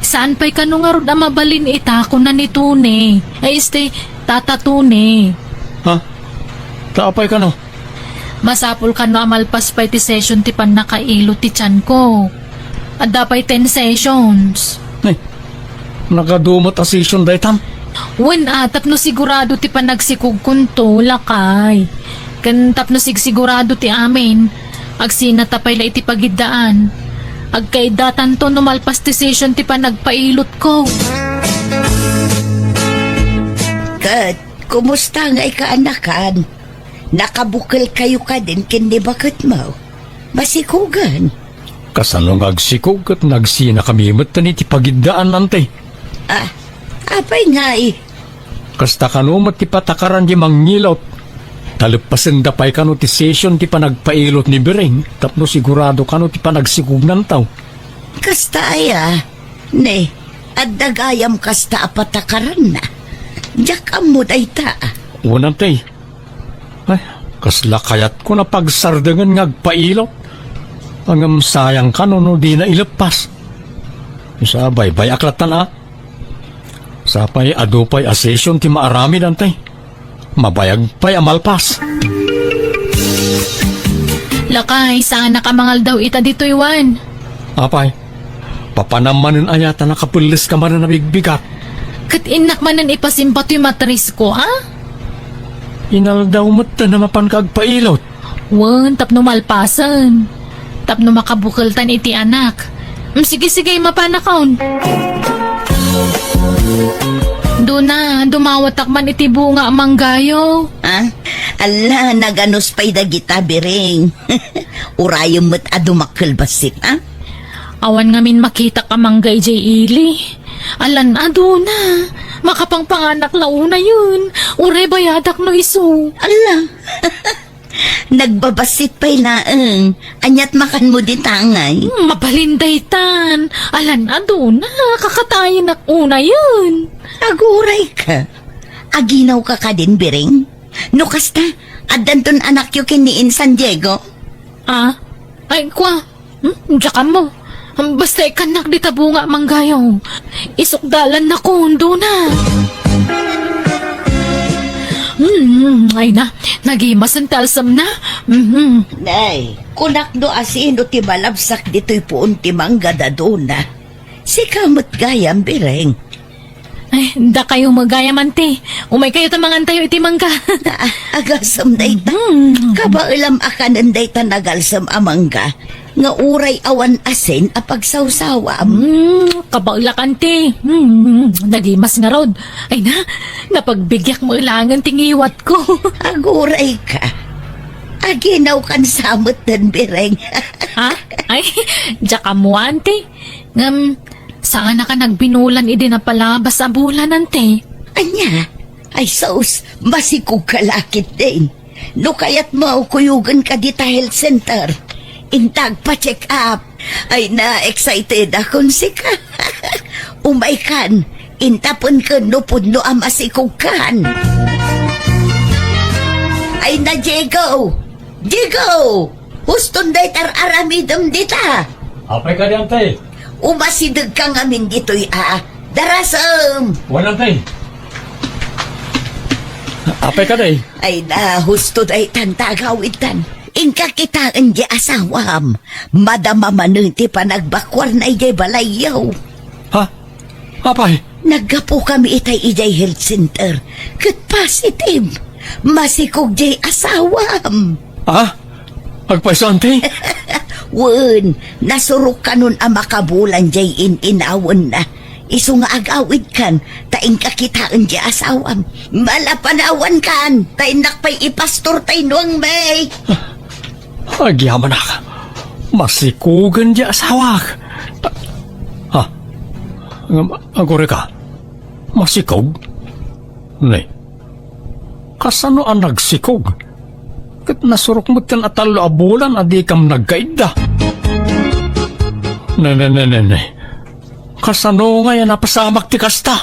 Saan pay kano ngarud a mabalin ita, kuna ni Tony. Ay, este, Tata Tony. Ha? Ta apay kano? Masapul kano a malpas pay ti session ti pannakailot ti tianko. Adda pay ten sessions. Ay, nagadu met a session daytan? Wen a, tapno sigurado ti panagsikogkonto, lakay. Ken tapno sigsigurado ti amin, agsinata pay la iti pagiddaan. Agkaiddatanto no malpas ti session ti panagpailotko. Ket, kumusta ngay kaanakan? Nakabukelkayo kadin ken ni baketmo? Masikogen? Kasano nga agsikog ket nagsinakami metten iti pagiddaan, Auntie? Ah, apay ngay? Kasta kano met ti patakaran ti mangilot. Taleppasenda pay kano ti session ti panagpailot ni Biring tapno sigurado kano ti panagsikognanto. Kasta aya? Ne, adda gayam kasta a patakaranna. Diak ammo dayta. Wen, Auntie. Ay, kasla kayatko a pagsardengen nga agpailot. Ngem sayang kano no dina ileppas. Sa baybay-ak lattan a. Sapay adu pay a session ti maaramid, Auntie. Mabayag pay a malpas. Lakay, saanak a mangaldaw ita ditoy, Juan. Apay, papanam manen aya ta nakapelles ka manen a bigbigat? Ket innak manen ipasimba toy matrisko, a? Inaldaw met ta mapan ka agpailot. Wen, tapno malpasen. Tapno makabukeltan iti anak. Mm, sige, sige, mapanakon. Duna, dumawatak man iti bunga a manggayo. Ha? Alla, naganus pay dagita, Biring. Urayem met a dumakkel bassit, ha? Awan ngamin makitak a mangga idiay ili. Alan a duna. Makapangpanganak la unayen. Uray bayadak no isu. Alla. Nagbabassit pay laeng. Aniat makanmo dita ngay? Hmm, mabalin daytan. Alan a duna. Kakatayenak unayen. Aguray ka. Aginaw ka kadin, Biring? No kasta, addanton anakyo ken ni Insan Diego? Ah? Ay, kua. Hmm? Diak ammo. Basta ikannak dita bunga a manggayo. Isukdalan na kundo na. Hmm, ay na. Nagimasen ti alsem na. Mhm. Nay, kunak no asino ti malabsak ditoy puon ti mangga da duna. Sika met gayam, Biring. Ay, dakayo met gayam, Auntie. Umaykayo ta mangantayo iti mangga. Ah, agalsem dayta. Mm. Kabaelam a kanen dayta nagalsem a mangga nga uray awan asin a pagsawsawam. Mm, kabaelak, Auntie. Mm, nagimas ngarud. Ay na, napagbigiak met laengen ti ngiwatko. Aguray ka. Aginaw kan sa metten, Biring. Ha? Ay, diak ammo, Auntie. Ngem, saanak a nagbinulan idi napalabas a bulan, Auntie. Ania? Ay sus, masikog ka la ketdin. No kayatmo, kuyogen ka dita health center. Inta agpa-check up. Ay na, excited akon sika. Umaykan, intapen ken no pudno a masikog kan. Ay na, Diego! Diego! Huston dayta ar-aramidem dita. Apay kadi, Auntie? Umasideg ka ngamin ditoy a. Darasem! Wen, Auntie. Apay kadi? Ay na, husto daytan ta agawidtan. Inka kitaen di asawam. Madama manen ti panagbakuarna idiay balayyo. Ha? Apay? Naggapukami itay idiay health center. Ket positive. Masikog diay asawam. Ha? Agpayso, Auntie? Wen, nasurok kanon a makabulan diay in-inawenna. Isu nga agawidkan, ta inka kitaen diay asawam. Malapanawankan, ta innak pay ipastor tay nuangmi. Agyamanak. Masikogen diay asawak. Ha? Ngem, aguray ka? Masikog? Ne. Kasano a nagsikog? Ket nasurok metten a tallo a bulan a dikam nagkaidda. Ne, ne, ne, ne, ne. Kasano ngay a napasamak ti kasta?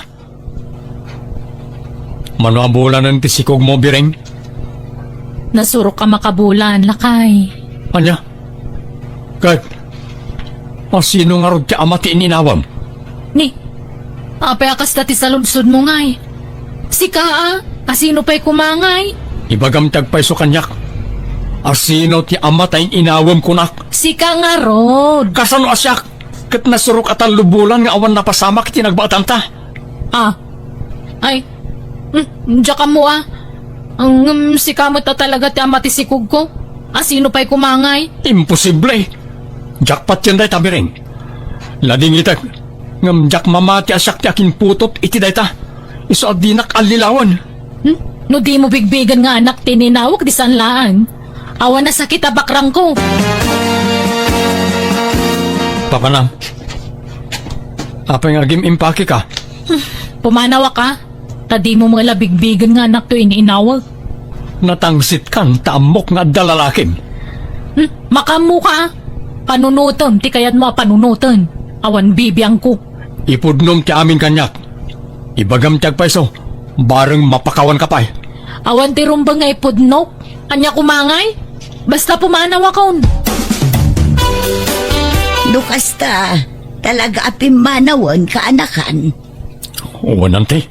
Mano a bulanen ti sikogmo, Biring? Nasurok a makabulan, lakay. Ania? Ket, asino ngarud ti ama ti in-inawem? Ni, apay a kasta ti saludsodmo ngay? Sika a, asino pay koma ngay? Ibagam ti agpayso kaniak. Asino ti ama ta in-inawem kunak? Sika ngarud. Kasano a siak? Ket nasurok a tallo bulan nga awan napasamak iti nagbaetanta. Ah. Ay. Hmm, diak ammo a. Ngem sika met a talaga ti ama ti sikogko. Asino pay koma ngay? Imposible. Diak patien dayta, Biring. Ladingitek. Ngem diak mamati a siak ti akinputot iti dayta. Isu a dinak allilawen. Hmm? No dimo bigbigen nga anak ti ininawek, di saan laeng. Awan a sakit a bakrangko. Papanam. Apay nga agim-impakeka? Hmm, pumanawak a. Ta dimo met la bigbigen nga anak ti ininawek. Natangsitkan ta ammok nga adda lalakim. Hmm, makaammoka a. Panunotem ti kayatmo a panunoten. Awan bibiangko. Ipudnom ti amin kaniak. Ibagam ti agpayso, bareng mapakawanka pay. Awan ti rumbeng nga ipudnok. Ania koma ngay? Basta pumanawakon. No kasta, talaga a pimmanawen, kaanakan? Wen, anti.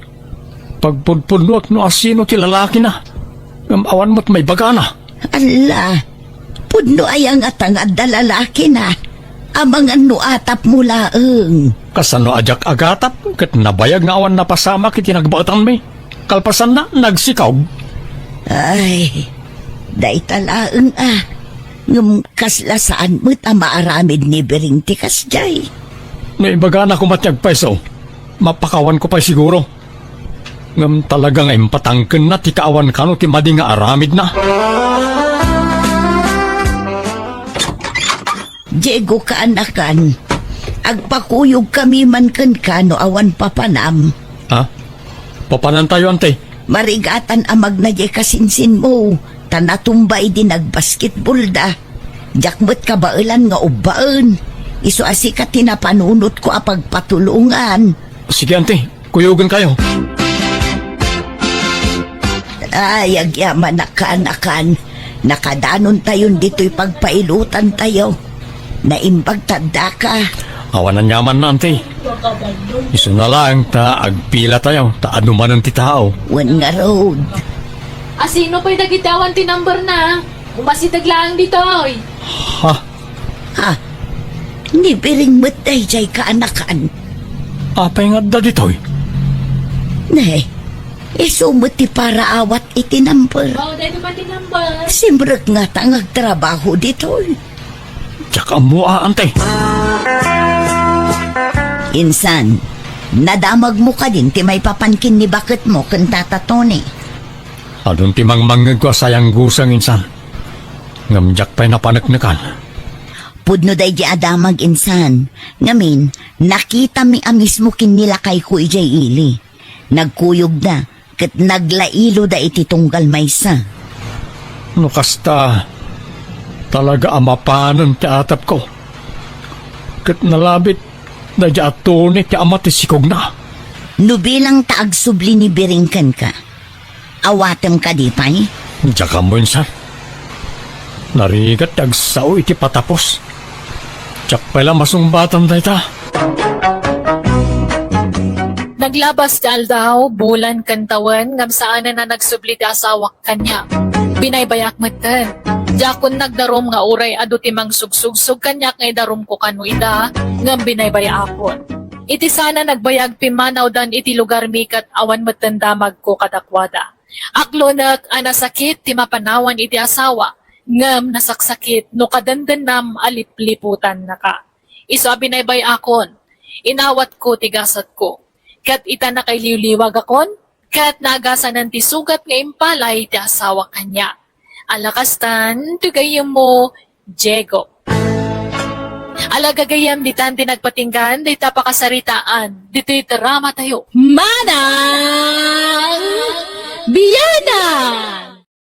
Pagpudpudnoek no asino ti lalakina. Ngem awan met maibagana. Alla, pudno aya ngata nga adda lalakina? Amangan no atapmo laeng. Kasano a diak agatap ket nabayag nga awan napasamak iti nagbaetanmi? Kalpasanna, nagsikog. Ay, dayta laeng a. Ngem kasla saan met a maaramid ni Biring ti kasdiay. No ibagana koma ti agpayso, mapakawanko pay siguro. Ngem talaga nga impatangkenna ti kaawan kano ti madi nga aramidna. Diego, kaanakan, agpakuyogkami man kenka no awan papanam. Ha? Papanantayo, anti? Marigatan a magna diay kasinsinmo, ta natumba idi nagbasketballda. Diak met kabaelan nga ubbaen. Isu a sika ti napanunotko a pagpatulongan. Sige, anti. Kuyogenkayo. Ay, agyamanak, kaanakan. Nakadanontayon ditoy pagpailotantayo. Naimbag ta addaka. Awan aniamanna, anti. Isuna laeng ta agpilatayo, ta adu manen ti tao. Wen ngarud. Asino pay dagiti awan ti numberna? Umasideg laeng ditoy. Ha? Ha? Ni Biring met daydiay, kaanakan. Apay nga adda ditoy? Ne, isu met ti paraawat iti number. Oh, daytoy pay ti number. Simrek ngata nga agtrabaho ditoy. Diak ammo a, anti. Insan, nadamagmo kadin ti maipapan ken ni baketmo ken Tata Tony? Adun ti mangmangngegko a sayangguseng, insan. Ngem diak pay napaneknekan. Pudno daydi a damag, insan. Ngamin, nakitami a mismo ken ni lakayko idiay ili. Nagkuyogda ket naglailoda iti tunggal maysa. No kasta, talaga a mapanen ti atapko. Ket nalabit daydi a Tony ti ama ti sikogna. No bilang ta agsubli ni Biring kenka, awatem kadi pay? Diak ammo, insan. Narigat ti agsao iti patapos. Diak pay la masungbatan dayta. Naglabas ti aldaw, bulan ken tawen, ngem saanen a nagsubli ti asawak kaniak. Binaybay-ak metten. Diakon nagdarum nga uray adu ti mangsugsugsog kaniak nga idarumko kano ida, ngem binaybay-akon. Iti sana nagbayag, pimmanawdan iti lugarmi ket awan metten damagko kadakuada. Aklonek a nasakit ti mapanawan iti asawa, ngem nasaksakit no kadendennam a lipliputannaka. Isu a binaybay-akon, inawatko ti gasatko. Ket ita nakailiwliwagakon, ket naagasanen ti sugat nga impalay ti asawa kaniak. Ala kastan, ti gayyemmo, Diego. Ala gagayyem, ditan ti nagpatinggan dayta pakasaritaan ditoy drama tayo. Mana!